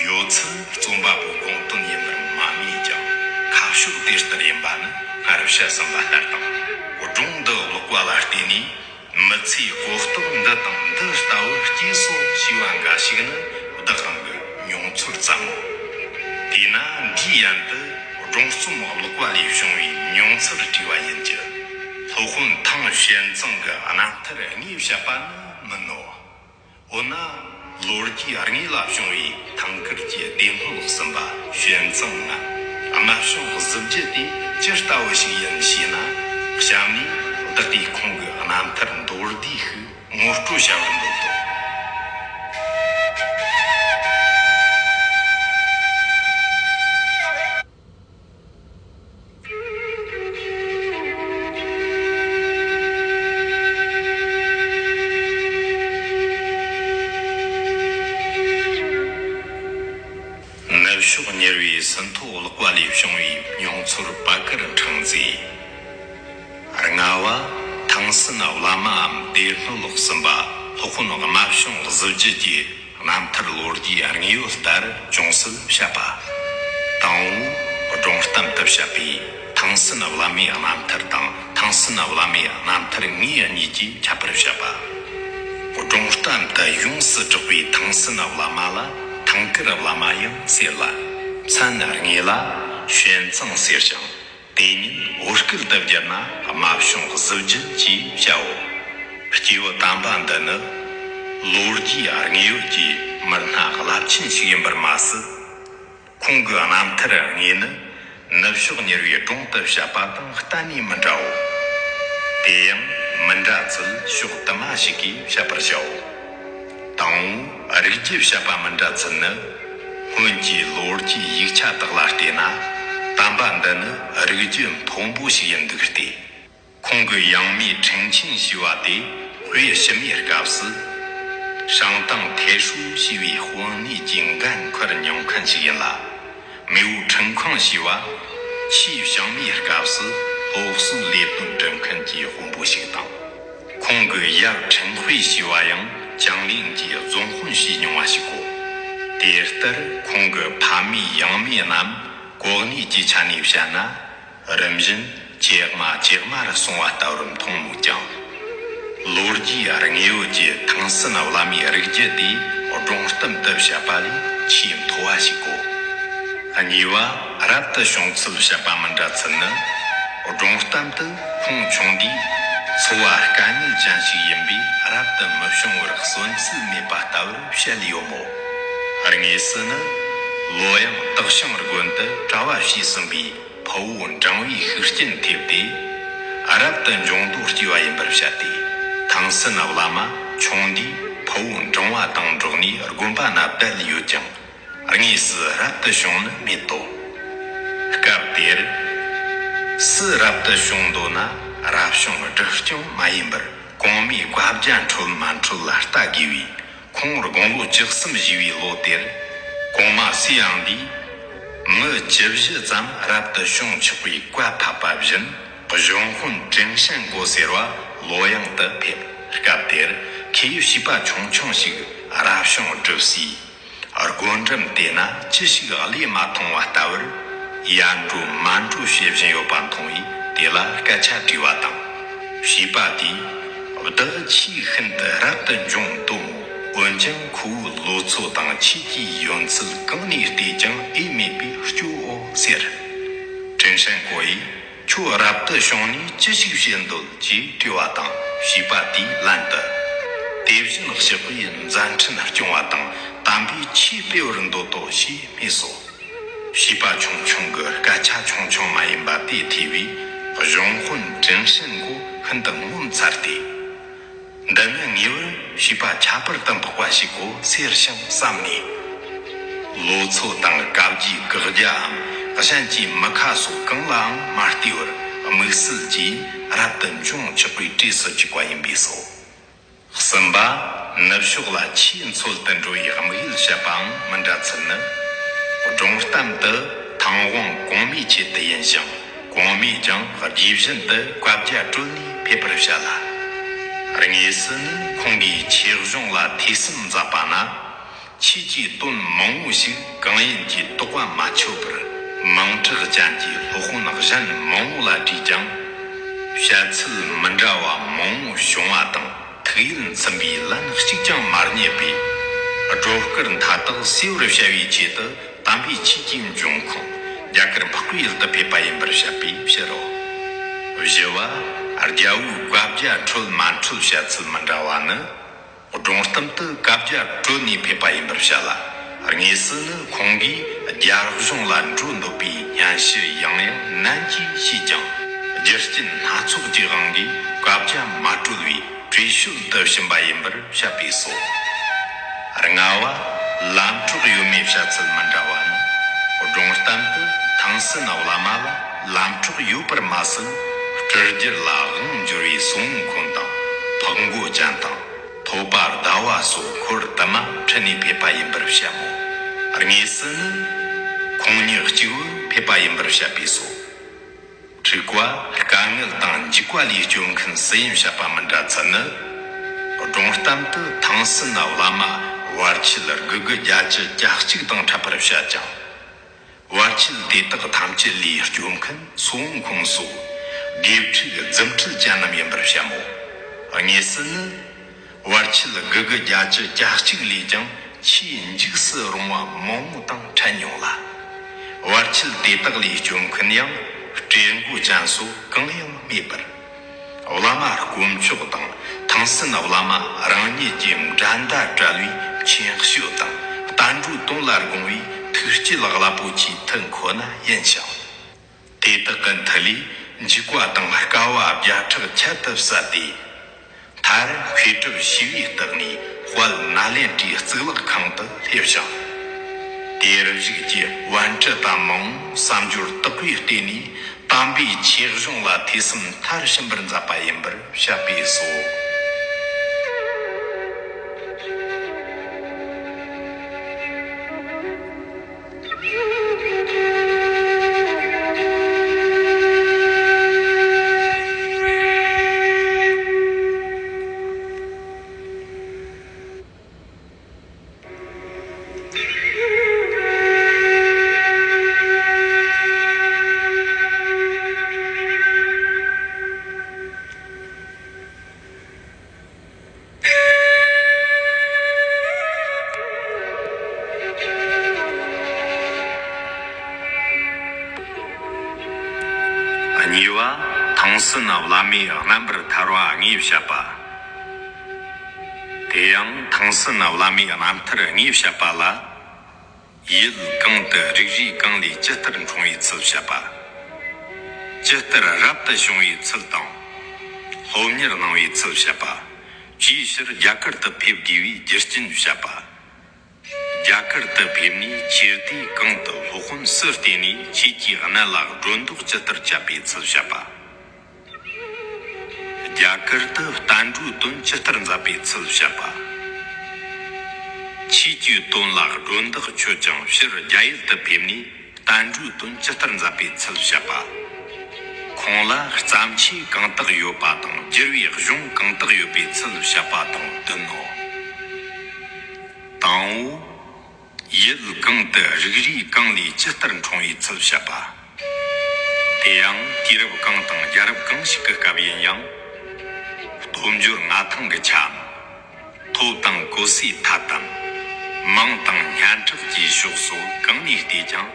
ཡོད་ཚུལ་རྩོམ་པ་པོའི་དགོངས་དོན་ཡིན་པར་མ་ངེས་ཀྱང་། ཁ་ཕྱོགས་དེ་ལྟར་ཡིན་པ་ནི་སྔར་བཤད་ཟིན་པ་ལྟར་དང་། སྒྲུང་འདི་བརླག་པ་ལ་བརྟེན་ནས། མི་ཚེའི་གོ་རྟོགས་འདི་དང་འདི་ལྟ་བུ་སྐྱེས་སོ་ཞེས་པ་འགའ་ཞིག་ནི་བདག་རང་གི་མྱོང་ཚོར་ཙམ་མོ། དེས་ན་འདིའི་ཡན་དུ་སྒྲུང་རྩོམ་བརླག་པ་ལས་བྱུང་བའི་མྱོང་ཚོར་བྲིས་པ་ཡིན་གྱི། སློབ་དཔོན་ཐང་ཞོན་ཙང་གི་རྣམ་ཐར་དངོས་བཤད་པ་ནི་མིན་ནོ། འོ་ན་ལོ་རྒྱུས་དངོས་ལ་བྱུང་བའི་ཐང་དཀར་གྱི་སྡེ་སྣོད་གསུམ་པ་ཞོན་ཙང་ང་རྨད་བྱུང་གཟི་བརྗིད་དེ་ཇི་ལྟ་བུ་ཞིག་ཡིན་ཞེ་ན། གཤམ་ནས་བདག་གིས་ཁོང་གི་རྣམ་ཐར་མདོར་བསྡུས་ཤིག་ངོ་སྤྲོད་བྱ་བར་འདོད་དོ། ནུབ་ཕྱོགས་ཉེ་བའི་ཟིན་ཐོ་བརླག་པ་ལས་བྱུང་བའི་མྱོང་ཚོར་པད་དཀར་འཕྲེང་མཛེས། ལྔ་བ། ཐང་སན་བླ་མའམ་སྡེ་སྣོད་གསུམ་པ་སློབ་དཔོན་རྨད་བྱུང་གཟི་བརྗིད་ཀྱི་རྣམ་ཐར་ལོ་རྒྱུས་དངོས་ཡོད་ལྟར་ཅུང་ཟད་བཤད་པ། དང་པོ། སྒྲུང་གཏམ་དུ་བཤད་པའི་ཐང་སན་བླ་མའི་རྣམ་ཐར་དང་། ཐང་སན་བླ་མའི་རྣམ་ཐར་ངོས་གཉིས་ཀྱིས་ཁྱད་པར་བཤད་པ། སྒྲུང་གཏམ་དུ་ཡོངས་སུ་གྲགས་པའི་ཐང་སན་བླ་མ་ལ་ཐང་དཀར་བླ་མ་ཡང་ཟེར་ལ། མཚན་དངོས་ལ་ཞོན་ཙང་ཟེར་ཞིང་། དེ་ཉིད་བོད་སྐད་དུ་བསྒྱུར་ན་རྨ་བྱུང་གཟི་བརྗིད་ཅེས་བྱའོ། སྐྱེས་བུ་དམ་པ་འདི་ནི་ལོ་རྒྱུས་དངོས་ཡོད་ཀྱི་མི་སྣ་རླབས་ཆེན་ཞིག་ཡིན་པར་མ་ཟད། ཁོང་གི་རྣམ་ཐར་དངོས་ནི་ནུབ་ཕྱོགས་ཉེ་བའི་སྒྲུང་དུ་བཤད་པ་དང་གཏན་ནས་མི་འདྲའོ། དེ་ཡང་མི་འདྲ་ཚུལ་ཕྱོགས་དུ་མ་ཞིག་གིས་བཤད་པར་བྱའོ། དང་པོ་རིགས་རྒྱུད་བཤད་པ་མི་འདྲ་ཚུལ་ནི། སྔོན་གྱི་ལོ་རྒྱུས་ཡིག་ཆ་དག་ལ་བལྟས་ན། དམ་པ་འདི་ནི་རིགས་རྒྱུད་མཐོན་པོ་ཞིག་ཡིན་འདུག་སྟེ། ཁོང་གི་ཡང་མོས་ཁྲེང་ཆིང་ཞེས་པ་དེ་དཔེ་ཞི་མིའི་སྐབས་སུ། ཧྲང་ཏང་ཐེ་ཧྲུའུ་ཞེས་པའི་དཔོན་གནས་ཀྱི་འགན་འཁུར་མྱོང་མཁན་ཞིག་ཡིན་ལ། མེས་པོ་ཁྲིན་ཁང་ཞེས་པ་ཆུའི་ཞང་མིའི་སྐབས་སུ་སློབ་གསོའི་ལས་དོན་སྒྲུབ་མཁན་གྱི་དཔོན་པོ་ཞིག་དང་། ཁོང་གི་ཡབ་ཁྲིན་ཧུའེ་ཞེས་པ་ཡང་ཅང་ལིང་གྱི་རྫོང་དཔོན་བྱས་མྱོང་བ་ཞིག་གོ། དེ་ལྟར་ཁོང་གི་ཕ་མེས་ཡང་མོས་རྣམས་གོ་གནས་ཀྱི་ཆ་ནས་བཤད་ན། རིམ་བཞིན་ཇེ་དམའ་ཇེ་དམའ་རུ་སོང་བ་ལྟ་བུར་མཐོང་མོད་ཀྱང་། ལོ་རྒྱུས་དངོས་ཡོད་ཀྱི་ཐང་སན་བླ་མའི་རིགས་རྒྱུད་དེ་སྒྲུང་གཏམ་དུ་བཤད་པ་ལས་ཆེས་མཐོ་བ་ཞིག་གོ། གཉིས་པ་རབ་ཏུ་བྱུང་ཚུལ་བཤད་པ་མི་འདྲ་ཚུལ་ནི། སྒྲུང་གཏམ་དུ་ཁོང་ཆུང་དུས་འཚོ་བ་དཀའ་ངལ་ཅན་ཞིག་ཡིན་པས་རབ་ཏུ་མི་བྱུང་བར་གསོན་ཚུལ་མེད་པ་ལྟ་བུར་བཤད་ཡོད་མོད། དངོས་སུ་ནི་ལོ་ཡང་དག་ཞིང་དགོན་དུ་གྲྭ་བ་བྱས་ཟིན་པའི་ཕུ་བོ་འབྲིང་བོའི་ཤུགས་རྐྱེན་ཐེབས་ཏེ། རབ་ཏུ་འབྱུང་རྡོར་སྐྱེ་བ་ཡིན་པར་བཤད་དེ། ཐང་སན་བླ་མ་ཆུང་དུས་ཕུ་བོ་འབྲིང་བ་དང་འགྲོགས་ནས་དགོན་པ་ན་བསྡད་ཡོད་ཀྱང་། དངོས་སུ་རབ་ཏུ་བྱུང་ནི་མེད་དོ། སྐབས་དེར་སུ་རབ་ཏུ་བྱུང་འདོད་ན་རབ་བྱུང་སྒྲིབ་སྦྱོང་མ་ཡིན་པར་གོང་མའི་བཀའ་རྒྱ་འཕྲོད་མ་འཕྲོད་ལ་ལྟ་དགོས་པས། ཁོང་དགུང་ལོ་བཅུ་གསུམ་བཞེས་པའི་ལོ་དེར། གོང་མ་སུའེ་ཨང་འདིས་མི་བཅུ་བཞི་ཙམ་རབ་ཏུ་བྱུང་ཆོག་པའི་བཀའ་ཕབ་པ་བཞིན། གཞུང་དཔོན་ཀྲིན་ཧྲན་གོ་ཟེར་བ་ལོ་ཡང་དུ་ཕེབས། སྐབས་དེར་ཁོས་བྱིས་པ་ཆུང་ཆུང་ཞིག་རབ་བྱུང་སྒྲུབ་སའི་སྒོ་འགྲམ་དེ་ན་ཅི་ཞིག་གླས་མ་མཐོང་བ་ལྟ་བུར། ཡར་འགྲོ་མར་འགྲོ་བྱེད་བཞིན་ཡོད་པ་མཐོང་བས་དེ་ལ་སྐད་ཆ་དྲིས་པ་དང་། བྱིས་པ་དེས། བདག་ཁྱེད་ཤིན་ཏུ་རབ་ཏུ་འབྱུང་འདོད་མོད། འོན་ཀྱང་ཁོ་བོའི་ལོ་ཚོད་དང་ཁྱེད་ཀྱི་ཡོན་ཚད་གང་ནས་བལྟས་ཀྱང་ཨེ་མེད་པས་སྐྱོ་འོ་ཟེར། ཀྲིན་ཧྲན་གོ་ཡིས། ཁྱོད་རབ་ཏུ་བྱུང་ནས་ཅི་ཞིག་བྱེད་འདོད་ཅེས་དྲིས་པ་དང་བྱིས་པ་དེས་ལན་དུ། དེ་བཞིན་གཤེགས་པའི་མཛད་འཕྲིན་སྐྱོང་བ་དང་དམ་པའི་ཆོས་སྤེལ་བར་འདོད་དོ་ཞེས་སྨྲས་སོ། བྱིས་པ་ཆུང་ཆུང་གི་སྐད་ཆ་ཆུང་ཆུང་མ་ཡིན་པ་དེ་ཐོས་པས་གཞུང་དཔོན་ཀྲིན་ཧྲན་གོ་ཤིན་ཏུ་ངོ་མཚར་ཏེ། འདི་ནི་ངེས་པར་བྱིས་པ་ཁྱད་པར་དུ་འཕགས་པ་ཞིག་གོ་ཟེར་ཞིང་བསམ་ནས། ལོ་ཚོད་དང་བཀའ་བརྒྱའི་བཀག་རྒྱའམ་གཞན་གྱི་མི་ཁ་སོགས་གང་ལའང་མ་ལྟོས་པར་དམིགས་བསལ་གྱིས་རབ་ཏུ་འབྱུང་ཆོག་པའི་གྲས་སུ་བཅུག་པ་ཡིན་པས་སོ། གསུམ་པ། ནུབ་ཕྱོགས་ལ་ཆེས་འཚོལ་དུ་འགྲོ་བའི་དམིགས་ཡུལ་བཤད་པའང་མི་འདྲ་ཚུལ་ནི། སྒྲུང་གཏམ་དུ་ཐང་དབང་གོང་མའི་ཆེད་དུ་ཡིན་ཞིང་། གོང་མས་ཀྱང་དགྱེས་བཞིན་དུ་བཀའ་རྒྱ་སྤྲོད་ནས་ཕེབས་པར་བཤད་ལ། དངོས་སུ་ནི་ཁོང་གིས་ཆོས་གཞུང་ལ་ཐོས་བསམ་མཛད་པ་ན། ཆོས་ཀྱི་དོན་མང་བོ་ཞིག་གང་ཡིན་གྱི་རྟོགས་པ་མ་ཆོད་པར་མིང་གྲགས་ཅན་གྱི་སློབ་དཔོན་གཞན་མང་བོ་ལ་དྲིས་ཀྱང་། བཤད་ཚུལ་མི་འདྲ་བ་མང་བོ་བྱུང་བ་དང་། ཐུགས་ཡིད་ཚིམ་པའི་ལན་གཅིག་ཀྱང་མ་རྙེད་པས། སྒྲོ་སྐུར་མཐའ་དག་སེལ་བར་བྱ་བའི་ཆེད་དུ་དམ་པའི་ཆོས་ཀྱི་འབྱུང་ཁུངས་རྒྱ་གར་འཕགས་པའི་ཡུལ་དུ་ཕེབས་པ་ཡིན་པར་བཤད་པའི་ཕྱིར་རོ། བཞི་པ། རྒྱལ་པོའི་བཀའ་རྒྱ་འཕྲོད་མ་འཕྲོད་བཤད་ཚུལ་མི་འདྲ་བ་ནི། སྒྲུང་གཏམ་དུ་བཀའ་རྒྱ་སྤྲོད་ནས་ཕེབས་པ་ཡིན་པར་བཤད་ལ། དངོས་སུ་ནི་ཁོང་གིས་རྒྱལ་གཞུང་ལ་འགྲོ་འདོད་པའི་སྙན་ཞུ་ཡང་ཡང་ནན་གྱིས་བྱས་ཀྱང་། རྒྱུ་རྐྱེན་སྣ་ཚོགས་ཀྱི་དབང་གིས་བཀའ་རྒྱ་མ་སྤྲོད་པའི་བྲོས་བྱོལ་དུ་ཕྱིན་པ་ཡིན་པར་བཤད་པས་སོ། ལྔ་བ། ལམ་གྲོགས་ཡོད་མེད་བཤད་ཚུལ་མི་འདྲ་བ་ནི། སྒྲུང་གཏམ་དུ་ཐང་སན་བླ་མ་ལ་ལམ་གྲོགས་ཡོད་པར་མ་ཟད། སྤྲུལ་རྒྱལ་ལ་དབང་བསྒྱུར་བའི་སུའུ་ཧུན་ཁུང་དང་ཕག་མགོ་ཅན་དང་། ཐོད་པ་ཟླ་བ་སོགས་འཁོར་དུ་མ་ཁྲིད་ནས་ཕེབས་པ་ཡིན་པར་བཤད་མོད། དངོས་སུ་ནི། ཁོང་ཉིད་གཅིག་པུར་ཕེབས་པ་ཡིན་པར་བཤད་པས་སོ། དྲུག་པ། དཀའ་ངལ་དང་འཇིགས་པ་ལས་སྐྱོབ་མཁན་སུ་ཡིན་བཤད་པ་མི་འདྲ་ཚུལ་ནི། སྒྲུང་གཏམ་དུ་ཐང་སན་བླ་མ་བར་ཆད་དགུ་དགུ་བརྒྱད་ཅུ་གྱ་གཅིག་དང་འཕྲད་པར་བཤད་ཅིང་། བར་ཆད་དེ་དག་ཐམས་ཅད་ལས་སྐྱོབ་མཁན་སུའུ་ཧུན་ཁུང་སོགས་ དགེ་ཕྲུག་རྫུ་འཕྲུལ་ཅན་རྣམས་ཡིན་པར་བཤད་མོད། དངོས་སུ་ནི། བར་ཆད་དགུ་དགུ་བརྒྱད་ཅུ་གྱ་གཅིག་ལས་ཀྱང་ཆེས་འཇིགས་སུ་རུང་བ་མང་བོ་དང་འཕྲད་མྱོང་ལ། བར་ཆད་དེ་དག་ལས་སྐྱོབ་མཁན་ཡང་སྤྲེལ་མགོ་ཅན་སོགས་གང་ཡང་མེད་པར། བླ་མ་དཀོན་མཆོག་དང་ཐང་སན་བླ་མ་རང་ཉིད་ཀྱི་འགྲན་ཟླ་བྲལ་བའི་མཁྱེན་དཔྱོད་དང་བསྟན་འགྲོའི་དོན་ལ་དགོངས་པའི་ཐུགས་བསྐྱེད་རླབས་པོ་ཆེའི་མཐུ་འཁོར་ན་ཡིན་ཞིང་། དེ་དག་གི་མཐུ་ལས་འཇིགས་པ་དང་དཀའ་བ་བརྒྱ་ཕྲག་ཁྱད་དུ་བསད་དེ། མཐར་མཁས་གྲུབ་ཞི་བའི་རྟགས་ནས་དཔལ་ནཱ་ལེནྡྲའི་གཙུག་ལག་ཁང་དུ་སླེབས་ཤིང་། དེར་བཞུགས་ཀྱི་པཎ་གྲུབ་དམ་མང་བསམ་སྦྱོར་དག་པས་བརྟེན་ནས་དམ་པའི་ཆོས་གཞུང་ལ་ཐོས་བསམ་མཐར་ཕྱིན་པར་མཛད་པ་ཡིན་པར་བཤད་པས་སོ། གཉིས་པ། ཐང་སན་བླ་མའི་རྣམ་པར་ཐར་བ་ལྔའི་བཤད་པ། དེ་ཡང་ཐང་སན་བླ་མའི་རྣམ་ཐར་ལྔའི་བཤད་པ་ལ། ཡུལ་གང་དུ་རིགས་རུས་གང་ལས་ཇི་ལྟར་འཁྲུངས་པའི་ཚུལ་བཤད་པ། ཇི་ལྟར་རབ་ཏུ་བྱུང་བའི་ཚུལ་དང་། སློབ་གཉེར་གནང་བའི་ཚུལ་བཤད་པ། ཅིའི་ཕྱིར་རྒྱ་གར་དུ་ཕེབས་དགོས་པའི་རྒྱུ་རྐྱེན་བཤད་པ། རྒྱ་གར་དུ་ཕེབས་ནས་ཆོས་སྡེ་གང་དུ་སློབ་དཔོན་སུ་བསྟེན་ནས་ཆོས་ཀྱི་གནད་ལ་སྒྲོ་འདོགས་ཇི་ལྟར་བཅད་པའི་ཚུལ་བཤད་པ། རྒྱ་གར་དུ་བསྟན་འགྲོའི་དོན་ཇི་ལྟར་མཛད་པའི་ཚུལ་བཤད་པ། ཆོས་ཀྱི་དོན་ལ་སྒྲོ་འདོགས་ཆོད་ཅིང་ཕྱིར་རྒྱ་ཡུལ་དུ་ཕེབས་ནས་བསྟན་འགྲོའི་དོན་ཇི་ལྟར་མཛད་པའི་ཚུལ་བཤད་པ། ཁོང་ལ་བརྩམས་ཆོས་གང་དག་ཡོད་པ་དང་བསྒྱུར་བའི་གཞུང་གང་དག་ཡོད་པའི་ཚུལ་བཤད་པ་དང་བདུན་ནོ། དང་པོ། ཡུལ་གང་དུ་རིགས་རུས་གང་ལས་ཇི་ལྟར་འཁྲུངས་པའི་ཚུལ་བཤད་པ། དེ་ཡང་དུས་རབས་གང་དང་རྒྱལ་རབས་གང་ཞིག་གི་སྐབས་ཡིན་ཡང་། སྟོབས་འབྱོར་མངའ་ཐང་གི་ཆའམ། ཐོབ་དང་གོ་སའི་ཐད་དམ། མིང་དང་སྙན་གྲགས་ཀྱི་ཕྱོགས་སོགས་གང་ནས་བལྟས་ཀྱང་།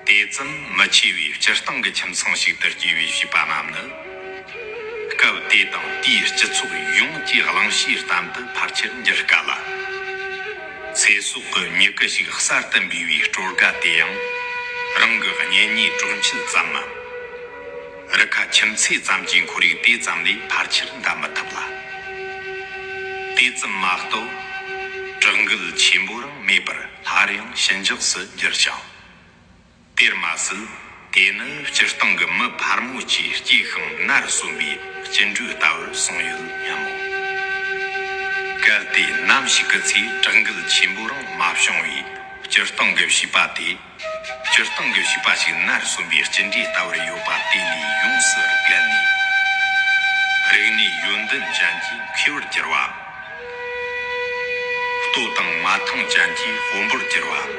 དེ་ཙམ་མི་ཆེ་བའི་སྤྱིར་བཏང་གི་ཁྱིམ་ཚང་ཞིག་ཏུ་སྐྱེས་པའི་བྱིས་པ་རྣམས་ནི། སྐབས་དེ་དང་དེའི་སྤྱི་ཚོགས་ཡོངས་ཀྱི་གླེང་བྱའི་གཏམ་དུ་ཕལ་ཆེར་འགྱུར་དཀའ་ལ། ཚེ་སྲོག་གི་མྱུ་གུ་ཞིག་གསར་དུ་འབུས་པའི་སྲོལ་རྒ་དེ་ཡང་། རང་གི་གཉེན་ཉེའི་གྲོགས་མཆེད་ཙམ་མམ། རི་ཁ་ཁྱིམ་མཚེས་ཙམ་གྱི་ཁོར་ཡུག་དེ་ཙམ་ལས་ཕལ་ཆེར་འདའ་མི་ཐུབ་ལ། དེ་ཙམ་མ་གཏོགས། དྲག་འགུལ་ཆེན་པོ་རང་མེད་པར་སླར་ཡང་ཞི་འཇགས་སུ་གྱུར་ཞིང་། དེར་མ་ཟད། དེ་ནི་སྤྱིར་བཏང་གི་མི་ཕལ་མོ་ཆེའི་སྐྱེས་ཤིང་ནར་སོན་པའི་སྐྱེ་འགྲོའི་ལྟ་བར་སོང་ཡོད་སྙམ་མོ། གལ་ཏེ་ནམ་ཞིག་གི་ཚེ་དྲག་འགུལ་ཆེན་པོ་རང་མ་བྱུང་བའི་སྤྱིར་བཏང་གི་བྱིས་པ་དེ། སྤྱིར་བཏང་གི་བྱིས་པ་ཞིག་ནར་སོན་པའི་སྐྱེ་འགྲོའི་ལྟ་བར་ཡོད་པ་དེ་ལས་ཡོངས་སུ་བརྒལ་ནས། རིག་གནས་ཡོན་ཏན་ཅན་གྱི་མཁས་པར་གྱུར་བའམ། སྟོབས་དང་མངའ་ཐང་ཅན་གྱི་དཔོན་པོར་གྱུར་བའམ།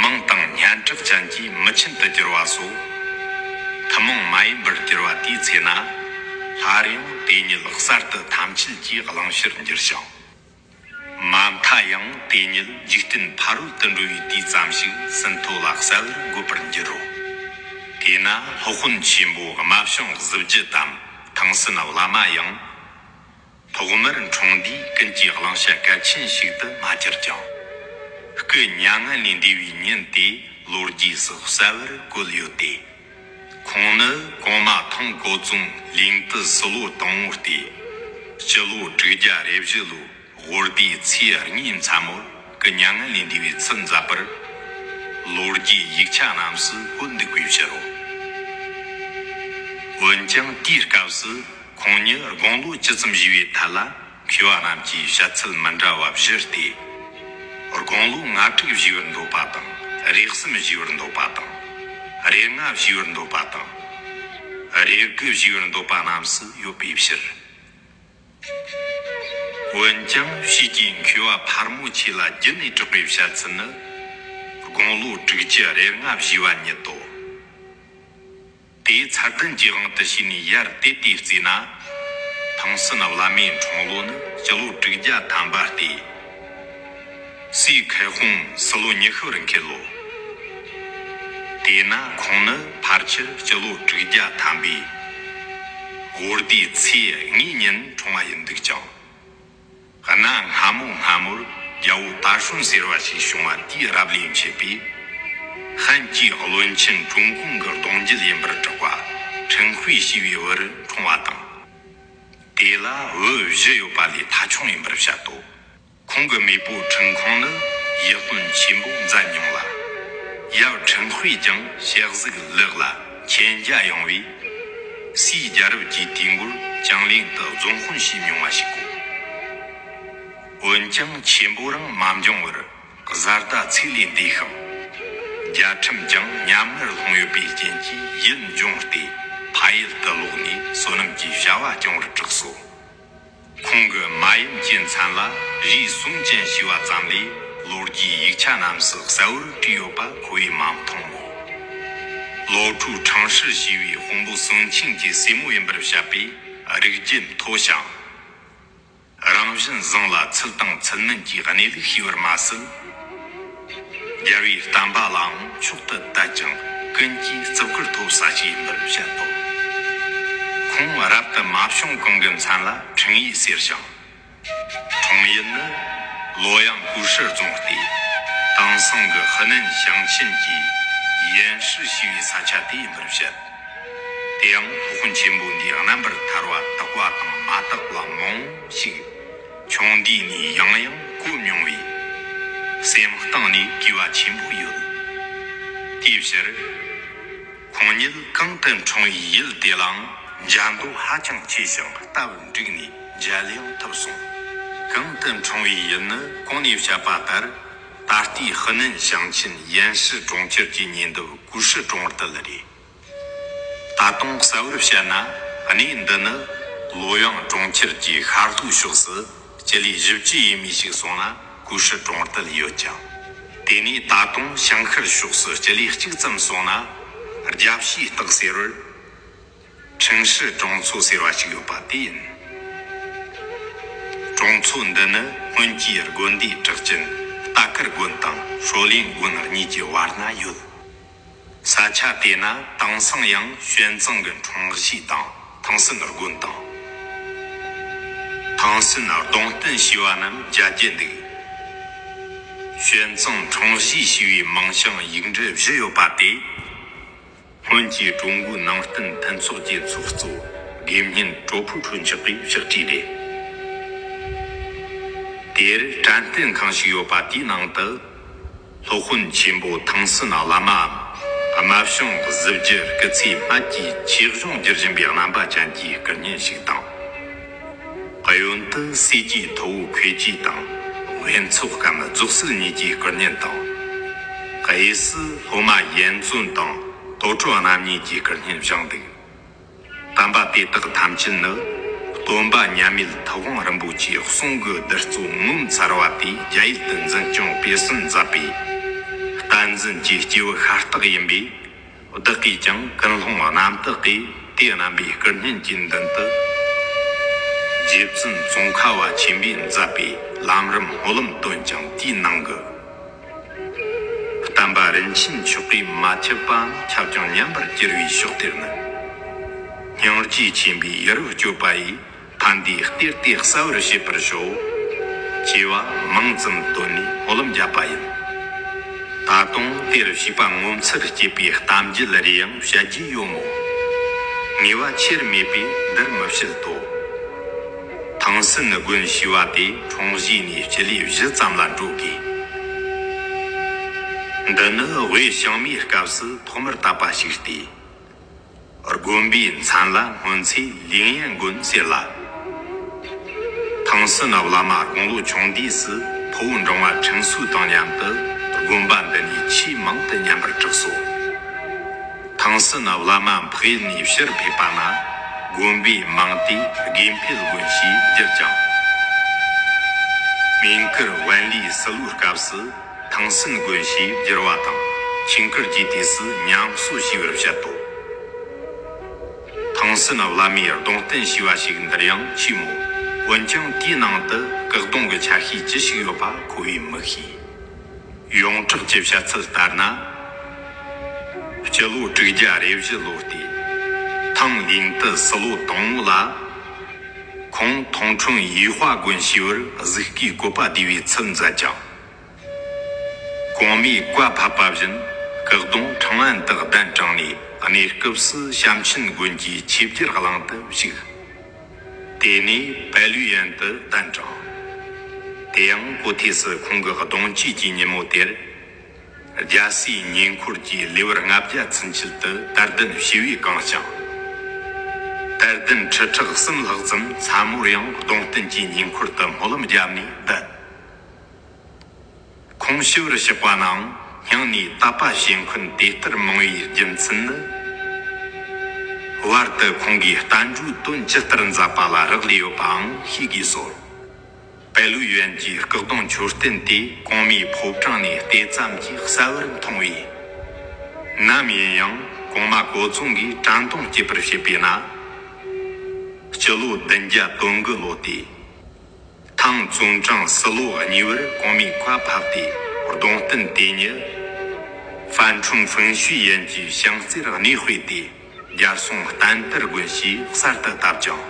མིང་དང་སྙན་གྲགས་ཅན་གྱི་མི་ཆེན་དུ་གྱུར་བ་སོགས། ཐུན་མོང་མ་ཡིན་པར་གྱུར་བ་དེའི་ཚེ་ན། སླར་ཡང་དེ་ཉིད་གསར་དུ་ཐམས་ཅད་ཀྱི་གླེང་བྱར་འགྱུར་ཞིང་། མ་མཐའ་ཡང་དེ་ཉིད་འཇིག་རྟེན་ཕ་རོལ་ཏུ་འགྲོ་བའི་དུས་ཙམ་ཞིག་ཟིན་ཐོ་ལ་གསལ་བར་འགོད་པར་འགྱུར་རོ། དེས་ན་སློབ་དཔོན་ཆེན་པོ་རྨ་བྱུང་གཟི་བརྗིད་དམ་ཐང་སན་བླ་མ་ཡང་། ཐོག་མར་འཁྲུངས་དུས་ཀུན་གྱི་གླེང་བྱ་གལ་ཆེན་ཞིག་ཏུ་མ་གྱུར་ཀྱང་། སྐུ་མྱ་ངན་ལས་འདས་པའི་ཉིན་དེ་ལོ་རྒྱུས་སུ་གསལ་བར་བཀོད་ཡོད་དེ། ཁོང་ནི་གོང་མ་ཐང་ཀོ་ཙུང་གླིང་དུ་སྲིད་ལོ་དང་པོ་སྟེ། སྤྱི་ལོ་དྲུག་བརྒྱ་རེ་བཞི་ལོའི་དབུ་ཟླའི་ཚེས་གཉིས་མཚན་མོར་སྐུ་མྱ་ངན་ལས་འདས་པའི་ཚུལ་མཛད་པར། ལོ་རྒྱུས་ཡིག་ཆ་རྣམས་སུ་བཀོད་འདུག་པའི་ཕྱིར་རོ། འོན་ཀྱང་དེའི་སྐབས་སུ། ཁོང་ཉིད་དགུང་ལོ་ཇི་ཙམ་བཞེས་པའི་ཐད་ལ་མཁས་པ་རྣམས་ཀྱིས་བཤད་ཚུལ་མི་འདྲ་བ་བཞི་སྟེ། དགུང་ལོ་ལྔ་དྲུག་བཞེས་པར་འདོད་པ་དང་། རེ་གསུམ་བཞེས་པར་འདོད་པ་དང་། རེ་ལྔ་བཞེས་པར་འདོད་པ་དང་། རེ་དགུ་བཞེས་པར་འདོད་པ་རྣམས་སུ་ཡོད་པའི་ཕྱིར། འོན་ཀྱང་ཕྱིས་ཀྱི་མཁས་པ་ཕལ་མོ་ཆེ་ལ་རྒྱུན་ནས་གྲགས་པའི་བཤད་ཚུལ་ནི། དགུང་ལོ་དྲུག་ཅུ་རེ་ལྔ་བཞེས་པ་ཉིད་དོ། དེའི་ཚར་བདུན་གྱི་དབང་དུ་བྱས་ནས་ཡར་དེད་དེ་བརྩིས་ན། ཐང་སུན་བླ་མའི་འཁྲུངས་ལོ་ནི་སྤྱི་ལོ་དྲུག་བརྒྱ་ཐམ་པ་སྟེ། སུའི་ཁེ་ཧུང་སི་ལོ་ཉི་ཤུ་བར་འཁེལ་ལོ། དེས་ན་ཁོང་ནི་ཕལ་ཆེར་སྤྱི་ལོ་དྲུག་བརྒྱ་ཐམ་པའི་ཝོར་དུའི་ཚེས་ལྔའི་ཉིན་འཁྲུངས་པ་ཡིན་འདུག་ཅིང་། གནའ་སྔ་མོ་སྔ་མོར་རྒྱལ་པོ་ཏ་ཧྲུན་ཟེར་བ་ཞིག་བྱུང་བ་དེའི་རབས་ལས་མཆེད་པས། ཧན་གྱི་བློན་ཆེན་ཀྲུང་གུང་གི་གདུང་རྒྱུད་ཡིན་པར་གྲགས་པ་ཁྲིན་ཧུའེ་ཞེས་པའི་བུ་རུ་འཁྲུངས་པ་དང་། དེ་ལ་བུ་བཞི་ཡོད་པ་ལས་ཐ་ཆུང་ཡིན་པར་བཤད་དོ། ཁོང་གི་མེས་པོ་ཁྲིན་ཁོང་ནི་ཡིད་རྟོན་ཆེན་པོ་མཛད་མྱོང་ལ། ཡབ་ཁྲིན་ཧུའེ་ཀྱང་ཞལ་གཟིགས་ལེགས་ལ་མཁྱེན་རྒྱ་ཡངས་པས། སུའི་རྒྱལ་རབས་ཀྱི་དུས་འགོར་ཅང་ལིང་དུ་རྫོང་དཔོན་བྱས་མྱོང་བ་ཞིག་གོ། འོན་ཀྱང་ཆེན་པོ་རང་མ་འབྱུང་བར་བཟའ་ཟླ་ཚེ་ལས་འདས་ཤིང་། རྒྱལ་ཁྲིམས་ཀྱང་ཉམས་ངར་ལྷུང་ཡོད་པའི་རྐྱེན་གྱིས་ཡིད་འབྱུང་སྟེ་ཕ་ཡུལ་དུ་ལོག་ནས་བསོད་ནམས་ཀྱི་བྱ་བ་སྐྱོང་བར་གྲགས་སོ། ཁོང་གི་མ་ཡུམ་གྱི་མཚན་ལ་རུས་གསུམ་ཅན་ཞེས་པ་ཙམ་ལས་ལོ་རྒྱུས་ཡིག་ཆ་རྣམས་སུ་གསལ་བོར་བྲིས་ཡོད་པ་ཁོ་བོས་མ་མཐོང་ངོ་། ལོ་ཁྲུའུ་ཁྲང་ཧྲི་ཞེས་པའི་དཔོན་པོ་སུན་ཆིང་གི་སྲས་མོ་ཡིན་པར་བཤད་པས་རིགས་རྒྱུད་མཐོ་ཞིང་། རང་བཞིན་བཟང་ལ་ཚུལ་དང་ཚུལ་མིན་གྱི་གནས་ལུགས་ཤེས་པར་མ་ཟད། རྒྱལ་བའི་བསྟན་པ་ལའང་མཆོག་ཏུ་དད་ཅིང་ཀུན་གྱིས་བརྩི་བཀུར་ཐོབ་ས་ཞིག་ཡིན་པར་བཤད་དོ། ཁོང་རབ་ཏུ་མ་བྱུང་གོང་གི་མཚན་ལ་ཁྲིན་ཡེ་ཟེར་ཞིང་། ཁྲུང་ཡིན་ནི་ལོ་ཡང་ཀུ་ཧྲི་རྫོང་སྟེ། དེང་སང་གི་ཧི་ནན་ཞིང་ཆེན་གྱི་ཡན་ཧྲི་ཞེས་པའི་ས་ཆ་དེ་ཡིན་པར་བཤད། དེ་ཡང་སློབ་དཔོན་ཆེན་པོ་འདིའི་རྣམ་པར་ཐར་པ་དག་པ་དང་མ་དག་པ་མང་ཞིག་ཆུང་དུས་ནས་ཡང་ཡང་གོ་མྱོང་བས། སེམས་གཏིང་ནས་གུས་པ་ཆེན་པོ་ཡོད། དེའི་ཕྱིར། ཁོང་ཉིད་གང་དུ་འཁྲུངས་པའི་ཡུལ་དེ་ལའང་འཇའ་འདོད་ཧ་ཅང་ཆེ་ཞིང་རྟ་བུ་འགྲིག་ནས་མཇལ་ཡང་ཐུབ་གསུངས། གང་དུ་འཁྲུངས་པའི་ཡུལ་ནི་གོང་ནས་བཤད་པ་ལྟར་ད་ལྟའི་ཧི་ནན་ཞིང་ཆེན་ཡན་ཧྲི་གྲོང་ཁྱེར་གྱི་ཉེ་འདབས་ཀུ་ཧྲི་གྲོང་རྡལ་རེད། ད་དུང་གསལ་བོར་བཤད་ན། གནས་འདི་ནི་ལོ་ཡང་གྲོང་ཁྱེར་གྱི་ཤར་ལྷོའི་ཕྱོགས་སུ་སྤྱི་ལེ་བཞི་བཅུ་ཡས་མས་ཤིག་སོང་ན་ཀུ་ཧྲི་གྲོང་རྡལ་ཡོད་ཅིང་། དེ་ནས་ད་དུང་བྱང་ཤར་ཕྱོགས་སུ་སྤྱི་ལེ་གཅིག་ཙམ་སོང་ན་རྒྱ་བྱིའུ་སྟག་ཟེར་བར་ཁྲིན་ཧྲི་གྲོང་ཚོ་ཟེར་བ་ཞིག་ཡོད་པ་དེ་ཡིན། གྲོང་ཚོ་འདི་ནི་སྔོན་གྱི་དགོན་སྡེའི་གྲགས་ཅན་རྟ་དཀར་དགོན་དང་ཧྲོ་ལིན་དགོན་གཉིས་ཀྱི་བར་ན་ཡོད། ས་ཆ་དེ་ན་དེང་སང་ཡང་ཞོན་ཙང་གི་འཁྲུངས་གཞིས་དང་ཐང་སུན་དགོན་དང་། ཐང་སུན་གདུང་རྟེན་ཞེས་པ་རྣམས་མཇལ་རྒྱུ་འདུག། ཞོན་ཙང་འཁྲུངས་གཞིས་ཞེས་པའི་མིང་བྱང་ཡིག་འབྲུ་བཞི་ཡོད་པ་དེ། སྔོན་གྱི་ཀྲུང་གོའི་ནང་བསྟན་མཐུན་ཚོགས་ཀྱི་ཚོགས་གཙོ་དགེ་བསྙེན་གྲོ་ཕུ་ཁྲོན་ཆོག་གིས་ཕྱག་བྲིས་རེད། དེར་དྲན་རྟེན་ཁང་ཞིག་ཡོད་པ་དེའི་ནང་དུ། སློབ་དཔོན་ཆེན་པོ་ཐང་སུན་བླ་མའམ། རྨད་བྱུང་གཟི་བརྗིད་སྐུ་ཚེ་སྨད་ཀྱི་ཆོས་གཞུང་བསྒྱུར་བཞིན་པའི་རྣམ་པ་ཅན་གྱི་སྐུ་བརྙན་ཞིག་དང་། གཡོན་དུ་སྲས་ཀྱི་ཐུ་བོ་ཁོས་ཀྱི་དང་། བོན་ཚོགས་སྐམ་རྫོགས་སྲས་གཉིས་ཀྱི་སྐུ་བརྙན་དང་། གཡས་སུ་སློབ་མ་ཡན་ཙུན་དང་དོ་ཀྲོ་རྣམ་གཉིས་ཀྱི་སྐུ་བརྙན་བཞེངས་འདུག། བསྟན་པ་དེ་དག་ཐམས་ཅད་ནི་སྟོན་པ་མཉམ་མེད་ཐུབ་དབང་རིན་པོ་ཆེའི་གསུང་གི་བདུད་རྩི་ངོ་མཚར་བ་དེས་རྒྱ་ཡུལ་དུ་འཛིན་སྐྱོང་སྤེལ་གསུམ་མཛད་པའི་བསྟན་འཛིན་གྱི་སྐྱེས་བུ་ཤ་སྟག་ཡིན་པས། བདག་གིས་ཀྱང་ཀུན་སློང་རྣམ་དག་གིས་དེ་རྣམ་པའི་སྐུ་བརྙན་གྱི་མདུན་དུ་རྗེ་བཙུན་ཙོང་ཁ་བ་ཆེན་པོས་མཛད་པའི་ལམ་རིམ་སྨོན་ལམ་བཏོན་ཀྱང་དེའི་ནང་གི། བསྟན་པ་རིན་ཆེན་མཆོག་གིས་མ་ཁྱབ་པའམ་ཁྱབ་ཀྱང་ཉམས་པར་གྱུར་པའི་ཕྱོགས་དེར་ནི། སྙིང་རྗེ་ཆེན་པོས་ཡུ་རོབ་སྐྱོབ་པ་ཡིས་ཕན་བདེའི་གཏེར་དེ་གསལ་བར་བྱེད་པར་ཤོག། ཅེས་པ་མིང་ཙམ་བཏོན་ནས་སྨོན་ལམ་བརྒྱབ་པ་ཡིན། ད་དུང་དེར་བྱིས་པ་ངོ་མཚར་སྐྱེས་པའི་གཏམ་རྒྱུད་རེ་ཡང་བཤད་རྒྱུ་ཡོད་མོད། ངེས་པ་ཆེར་མེད་པས་འདིར་མི་བཤད་དོ། ཐང་སུན་དགོན་ཞེས་པ་དེ་འཁྲུངས་གཞིས་ནས་སྤྱི་ལེ་བཞི་ཙམ་ལ་འགྲོ་དགོས། འདི་ནི་དབུས་ཞང་མིའི་སྐབས་སུ་ཐོག་མར་བཏབ་པ་ཞིག་སྟེ། དགོན་པའི་མཚན་ལ་སྔོན་ཚེ་ལིང་ཡན་དགོན་ཟེར་ལ། ཐང་སུན་བླ་མ་དགུང་ལོ་ཆུང་དུས་སུ་ཕུ་བོ་འབྲིང་བ་ཁྲིན་སུའུ་དང་མཉམ་དུ་དགོན་པ་འདི་ནས་ཆེས་མང་དུ་ཉམས་པར་གྲགས་སོ། ཐང་སུན་བླ་མ་འཕགས་ཡུལ་ནས་ཕྱིར་ཕེབས་པ་ན་དགོན་པའི་མིང་དེ་དགེ་འཕེལ་དགོན་ཞེས་བསྒྱུར་ཅིང་། མིང་ཀིར་ཝན་ལིའི་སི་ལུའི་སྐབས་སུ་ཐང་སུན་དགོན་ཞེས་བསྒྱུར་བ་དང་ཆིང་ཀིར་གྱི་དུས་སུ་ཉམས་གསོ་ཞེས་པར་བཤད་དོ། ཐང་སན་བླ་མས་གདུང་རྟེན་ཞེས་པ་ཞིག་འདིར་ཡང་མཆིས་མོད། འོན་ཀྱང་དེའི་ནང་དུ་སྐུ་གདུང་གི་ཆ་ཤས་ཅི་ཞིག་ཡོད་པ་ཁོ་བོས་མི་ཤེས། ཡོངས་གྲགས་ཀྱི་བཤད་ཚུལ་ལྟར་ན། སྤྱི་ལོ་དྲུག་བརྒྱ་རེ་བཞི་ལོ་སྟེ། ཐང་ལིན་ཏི་སི་ལོ་དང་པོ་ལ། ཁོང་ཐོང་ཁྲོན་ཡུས་ཧྭ་དགོན་ཞེས་པར་གཟིགས་སྐུའི་བཀོད་པ་བསྡུས་པའི་ཚུལ་མཛད་ཅིང་། གོང་མས་བཀའ་ཕབ་པ་བཞིན་སྐུ་གདུང་ཁྲང་ཨན་དུ་གདན་དྲངས་ནས། གནས་སྐབས་སུ་ཞབས་ཆེན་དགོན་གྱི་ཆོས་རྒྱལ་གླིང་དུ་བཞུགས། དེ་ནས་པའེ་ལུའུ་ཡན་དུ་གདན་དྲངས། དེ་ཡང་གོ་ཐོས་སུ་ཁོང་གི་གདུང་བཅས་ཀྱི་ཉིན་མོ་དེར། རྒྱལ་སྲས་ཉེ་འཁོར་གྱི་ལེ་དབར་ལྔ་བརྒྱ་ཚུན་ཆད་དུ་དད་ལྡན་ཞི་བས་གང་ཞིང་། དད་ལྡན་ཁྲི་ཕྲག་གསུམ་ལྷག་ཙམ་མཚན་མོར་ཡང་གདུང་རྟེན་གྱི་ཉེ་འཁོར་དུ་སྨོན་ལམ་བརྒྱབ་ནས་བསྡད། ཁོང་ཞི་བར་གཤེགས་པ་ནའང་སྙིང་ནས་དད་པ་བྱེད་མཁན་དེ་ལྟར་མང་བའི་རྒྱུ་མཚན་ནི། བར་དུ་ཁོང་གིས་བསྟན་འགྲོའི་དོན་ཇི་ལྟར་མཛད་པ་ལ་རག་ལས་ཡོད་པའང་ཤེས་དགོས་སོ། པའེ་ལུའུ་ཡན་གྱི་སྐུ་གདུང་མཆོད་རྟེན་དེ་གོང་མའི་ཕོ་བྲང་ནས་བལྟས་ཙམ་གྱིས་གསལ་བར་མཐོང་བས། ནམ་ཡིན་ཡང་གོང་མ་གོ་ཙུང་གིས་དྲན་གདུང་སྐྱེད་པར་བྱེད་པས་ན། སྤྱི་ལོ་བདུན་བརྒྱ་དོན་དགུ་ལོ་སྟེ། ཐང་ཙུང་ཀྲང་སི་ལོ་གཉིས་པར་གོང་མའི་བཀའ་ཕབ་སྟེ། གདུང་རྟེན་དེ་ཉིད་ཧྥན་ཁྲུང་ཧྥུང་ཤུའི་ཡན་གྱི་ཞིང་རྩེར་གནས་སྤོས་ཏེ། རྒྱལ་སྲུང་བསྟན་དར་དགོན་ཞེས་གསར་དུ་བཏབ་ཅིང་།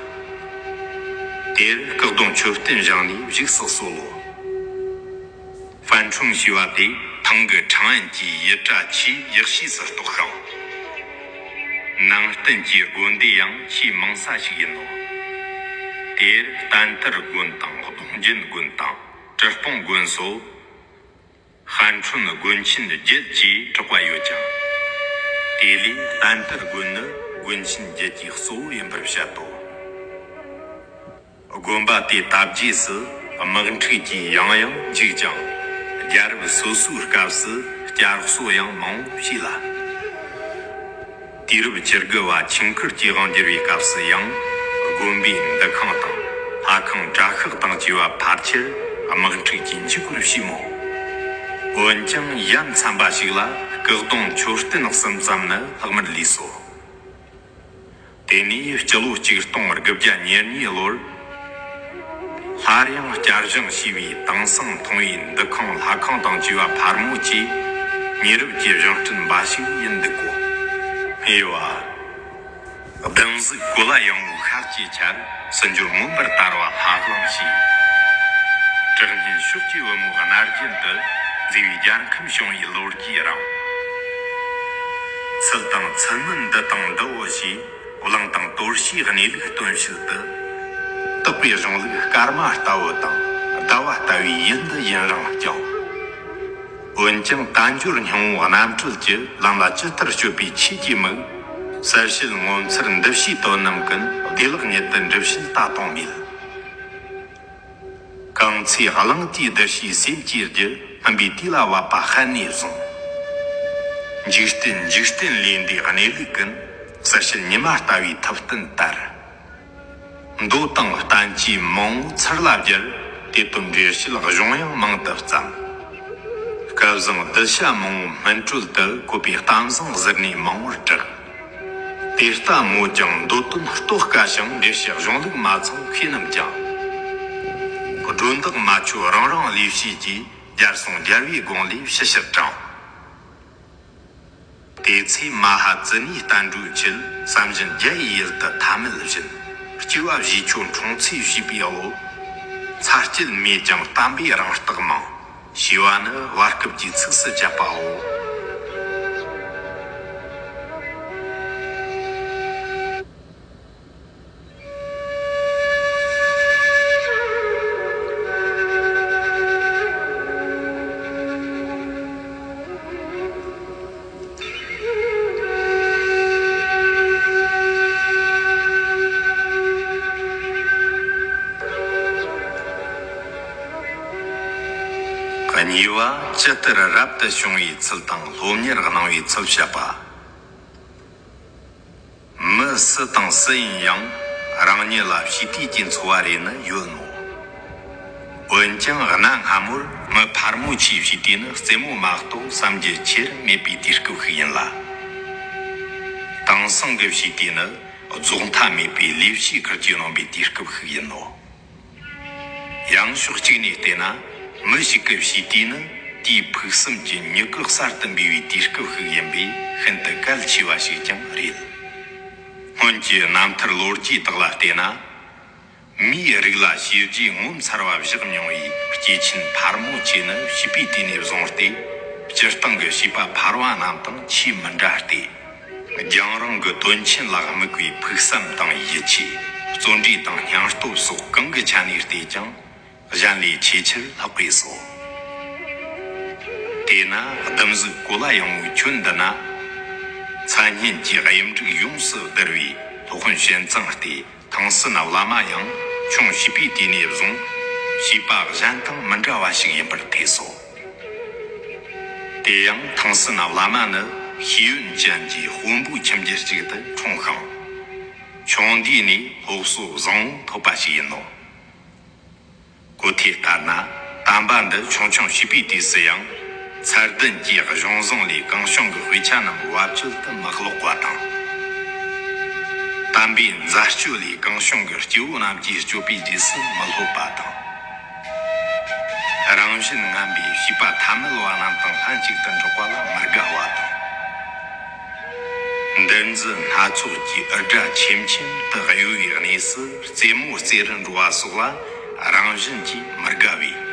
དེར་སྐུ་གདུང་མཆོད་རྟེན་བཞེངས་ནས་བཞུགས་སུ་གསོལ་ལོ། ཧྥན་ཁྲུང་ཞེས་པ་དེ་ཐང་གི་ཁྲང་ཨན་གྱི་ཡུལ་གྲུ་ཆེས་ཡག་ཤོས་སུ་གཏོགས་ཤིང་། ནང་བསྟན་གྱི་དགོན་སྡེ་ཡང་ཆེས་མང་ས་ཞིག་ཡིན་ནོ། དེར་བསྟན་དར་དགོན་དང་གདུང་རྒྱུན་དགོན་དང་གྲུ་སྤུངས་དགོན་སོགས། ཧན་ཁྲུན་དགོན་ཆེན་བརྒྱད་ཅེས་གྲགས་པ་ཡོད་ཅིང་། དེ་ལས་བསྟན་དར་དགོན་ནི་དགོན་ཆེན་བརྒྱད་ཀྱི་གཙོ་བོ་ཡིན་པར་བཤད་དོ། དགོན་པ་དེ་དར་རྗེས་སུ་དམག་འཁྲུག་གིས་ཡང་ཡང་འཇིག་ཅིང་། རྒྱལ་རབས་སོ་སོའི་སྐབས་སུ་བསྐྱར་གསོ་ཡང་མང་བོ་བྱས་ལ། དུས་རབས་བཅུ་དགུ་བ་ཆིང་ཁུར་གྱི་དབང་བསྒྱུར་བའི་སྐབས་སུ་ཡང་། དགོན་པའི་འདུ་ཁང་དང་ལྷ་ཁང་གྲྭ་ཤག་དང་བཅས་པ་ཕལ་ཆེར་དམག་འཁྲུག་གིས་འཇིག་པར་བྱས་མོད། འོན་ཀྱང་ཡ་མཚན་པ་ཞིག་ལ་སྐུ་གདུང་མཆོད་རྟེན་གསུམ་ཙམ་ནི་ལྷག་མར་ལུས་སོ། དེ་ནས་སྤྱི་ལོ་ཆིག་སྟོང་དགུ་བརྒྱ་ཉེར་གཉིས་ལོར། སླར་ཡང་བསྐྱར་བཞེངས་བྱས་པའི་དེང་སང་མཐོང་བའི་འདུ་ཁང་ལྷ་ཁང་དང་བཅས་པ་ཕལ་མོ་ཆེ་ཉེ་རབས་ཀྱི་བཞེངས་སྐྲུན་འབའ་ཞིག་ཡིན་འདུག་གོ། སྨྲས་པ། གདུང་གཟུགས་གོ་ལ་ཡངས་པོའི་ཤར་གྱི་ཆར་སྲིད་འབྱོར་མངོན་པར་དར་བ་ལྷ་གླིང་ཞེས། དྲག་སྙན་ཕྱོགས་ཀྱི་བུ་མོ་རྣ་རྒྱན་དུ་མཛེས་པའི་རྒྱལ་ཁམས་བྱུང་བའི་ལོ་རྒྱུས་རང་། ཚུལ་དང་ཚུལ་མིན་འདི་དང་འདི་འོ་ཞེས། གླིང་དང་དོར་ཞིའི་གནས་ལུགས་སྟོན་བྱེད་དུ། དག་པའི་གཞུང་ལུགས་སྐར་མ་ལྟ་བུ་དང་ཟླ་བ་ལྟ་བུའི་ཡུལ་འདི་ཡིན་རུང་ཀྱང་། འོན་ཀྱང་དལ་འབྱོར་སྙིང་པོ་རྣམ་གྲོལ་གྱི་ལམ་ལ་ཇི་ལྟར་སྤྱོད་པའི་ཆོས་ཀྱི་མིག་གསལ་བྱེད་ངོ་མཚར་འདི་ཕྱིའི་དོན་རྣམས་ཀུན་བདེ་བླག་ཉིད་དུ་འགྲུབ་བྱེད་ལྟ་སྟངས་མེད། གང་ཚེ་གླང་དེའི་བདུད་བཞིའི་སེམས་ཀྱི་རྒྱུ་སྨིན་པའི་དུས་ལ་བབ་པ་ཧན་ནས་བཟུང་། འཇིག་རྟེན་འཇིག་རྟེན་ལས་འདས་གནས་ལུགས་ཀུན་གསལ་བྱེད་ཉི་མ་ལྟ་བུའི་ཐུབ་བསྟན་ལྟར། མདོ་དང་བསྟན་བཅོས་མང་བོ་ཚུར་ལ་བསྒྱུར། དེ་དོན་འགྲེལ་བཤད་གཞུང་ཡང་མང་དུ་བརྩམས། སྐལ་བཟང་གདུལ་བྱ་མང་བོ་སྨིན་གྲོལ་དུ་བཀོད་པའི་གཏམ་བཟང་ཟུར་གནས་མང་བོར་གྲགས། དེ་ལྟ་མོད་ཀྱང་མདོ་དོན་རྟོགས་དཀའ་ཞིང་འགྲེལ་བཤད་གཞུང་ལུགས་མ་ཚང་ཤས་རྣམས་ཀྱང་། སྒྲོ་འདོགས་མ་ཆོད་རང་རང་ལས་བྱེད་ཀྱིས་རྒྱལ་སྲུང་རྒྱལ་བའི་དགོངས་ལས་ཕྱི་ཕྱིར་དྲངས། དེ་ཚེ་མ་ཧཱ་ཙི་ནའི་བསྟན་འགྲོའི་ཆེད་བསམ་བཞིན་རྒྱ་ཡི་ཡུལ་དུ་ཐ་མལ་བཞིན། སྐྱེ་བ་བཞེས་ཆོག་འཁྲུངས་ཚེ་བྱིས་པའི་བློ། ཚ་དཀྱིལ་མེད་ཀྱང་བསྟན་པའི་རང་རྟགས་མང་། ཞེས་པ་ནི་བར་སྐབས་ཀྱི་ཚིགས་སུ་བཅད་པའོ། གཉིས་པ། ཇི་ལྟར་རབ་ཏུ་བྱུང་བའི་ཚུལ་དང་སློབ་གཉེར་གནང་བའི་ཚུལ་བཤད་པ། མི་སུ་དང་སུ་ཡིན་ཡང་རང་ཉིད་ལ་ཕྱི་དུས་ཀྱི་འཚོ་བ་རེ་ནི་ཡོད་མོད། འོན་ཀྱང་གནའ་སྔ་མོར་མི་ཕལ་མོ་ཆེའི་ཕྱི་དུས་ནི་རྩེད་མོ་མ་གཏོགས་བསམ་རྒྱུ་ཆེར་མེད་པའི་དུས་སྐབས་ཤིག་ཡིན་ལ། དེང་སང་གི་ཕྱི་དུས་ནི་ རྫོགས་མཐའ་མེད་པའི་ལས་བྱེད་ཁུར་གྱིས་གནང་བའི་དུས་སྐབས་ཤིག་ཡིན་ནོ། ཡང་ཕྱོགས་གཅིག་ནས་བལྟས་ན། མི་ཞིག་གི་བྱིས་དུས་ནི་དེའི་ཕུགས་བསམ་གྱི་མྱུ་གུ་གསར་དུ་འབུས་པའི་དུས་སྐབས་ཤིག་ཡིན་པས་ཤིན་ཏུ་གལ་ཆེ་བ་ཞིག་ཀྱང་རེད། སྔོན་གྱི་རྣམ་ཐར་ལོ་རྒྱུས་དག་ལ་བལྟས་ན། མིའི་རིགས་ལ་བྱས་རྗེས་ངོ་མཚར་བ་བཞག་མྱོང་བའི་སྐྱེས་ཆེན་ཕལ་མོ་ཆེ་ནི་བྱིས་པའི་དུས་ནས་བཟུང་སྟེ་སྤྱིར་བཏང་གི་བྱིས་པ་ཕལ་བ་རྣམས་དང་ཆེས་མི་འདྲ་སྟེ། རྒྱང་རིང་གི་དོན་ཆེན་ལ་དམིགས་པའི་ཕུགས་བསམ་དང་ཡིད་ཆེས། བརྩོན་འགྲུས་དང་སྙིང་སྟོབས་སོགས་གང་གི་ཆ་ནས་བལྟས་ཀྱང་གཞན་ལས་ཆེས་ཆེར་ལྷག་པས་སོ། དེས་ན་ལྡུམ་གཟུགས་གོ་ལ་ཡངས་པོའི་ཁྱོན་འདི་ན། མཚན་སྙན་གྱི་གཡུ་འབྲུག་ཡོངས་སུ་བསྡུར་བའི་སློབ་དཔོན་ཞོན་ཙང་སྟེ། ཐང་སན་བླ་མ་ཡང་ཆུང་བྱིས་པའི་དུས་ནས་བཟུང་བྱིས་པ་གཞན་དང་མི་འདྲ་བ་ཞིག་ཡིན་པར་ཐལ་སོ། དེ་ཡང་ཐང་སན་བླ་མ་ནི་ཤེས་ཡོན་ཅན་གྱི་དཔོན་པོའི་ཁྱིམ་རྒྱུད་ཅིག་ཏུ་འཁྲུངས་ཤིང་། ཆུང་དུས་ནས་སློབ་གསོ་བཟང་བོ་ཐོབ་པ་ཞིག་ཡིན་ནོ། གོ་ཐོས་ལྟར་ན། དམ་པ་འདི་ཆུང་ཆུང་བྱིས་པའི་དུས་སུ་ཡང་ཚད་ལྡན་གྱི་གཞུང་བཟང་ལས་གང་བྱུང་གི་དཔེ་ཆ་རྣམས་བབ་ཅོལ་དུ་མི་ཀློག་པ་དང་། དམ་པའི་མཛད་སྤྱོད་ལས་གང་བྱུང་གི་སྐྱེ་བོ་རྣམས་ཀྱི་སྤྱོད་པའི་རྗེས་སུ་མི་སློབ་པ་དང་། རང་བཞིན་ངན་པའི་བྱིས་པ་ཐ་མལ་བ་རྣམས་དང་ལྷན་ཅིག་ཏུ་འགྲོགས་པ་ལ་མི་དགའ་བ་དང་། འདུ་འཛི་སྣ་ཚོགས་ཀྱི་འུར་སྒྲ་ཆེམ་ཆེམ་དུ་གཡོ་བའི་གནས་སུ་རྩེད་མོ་རྩེ་རུ་འགྲོ་བ་སོགས་ལ་རང་བཞིན་གྱིས་མི་དགའ་བས།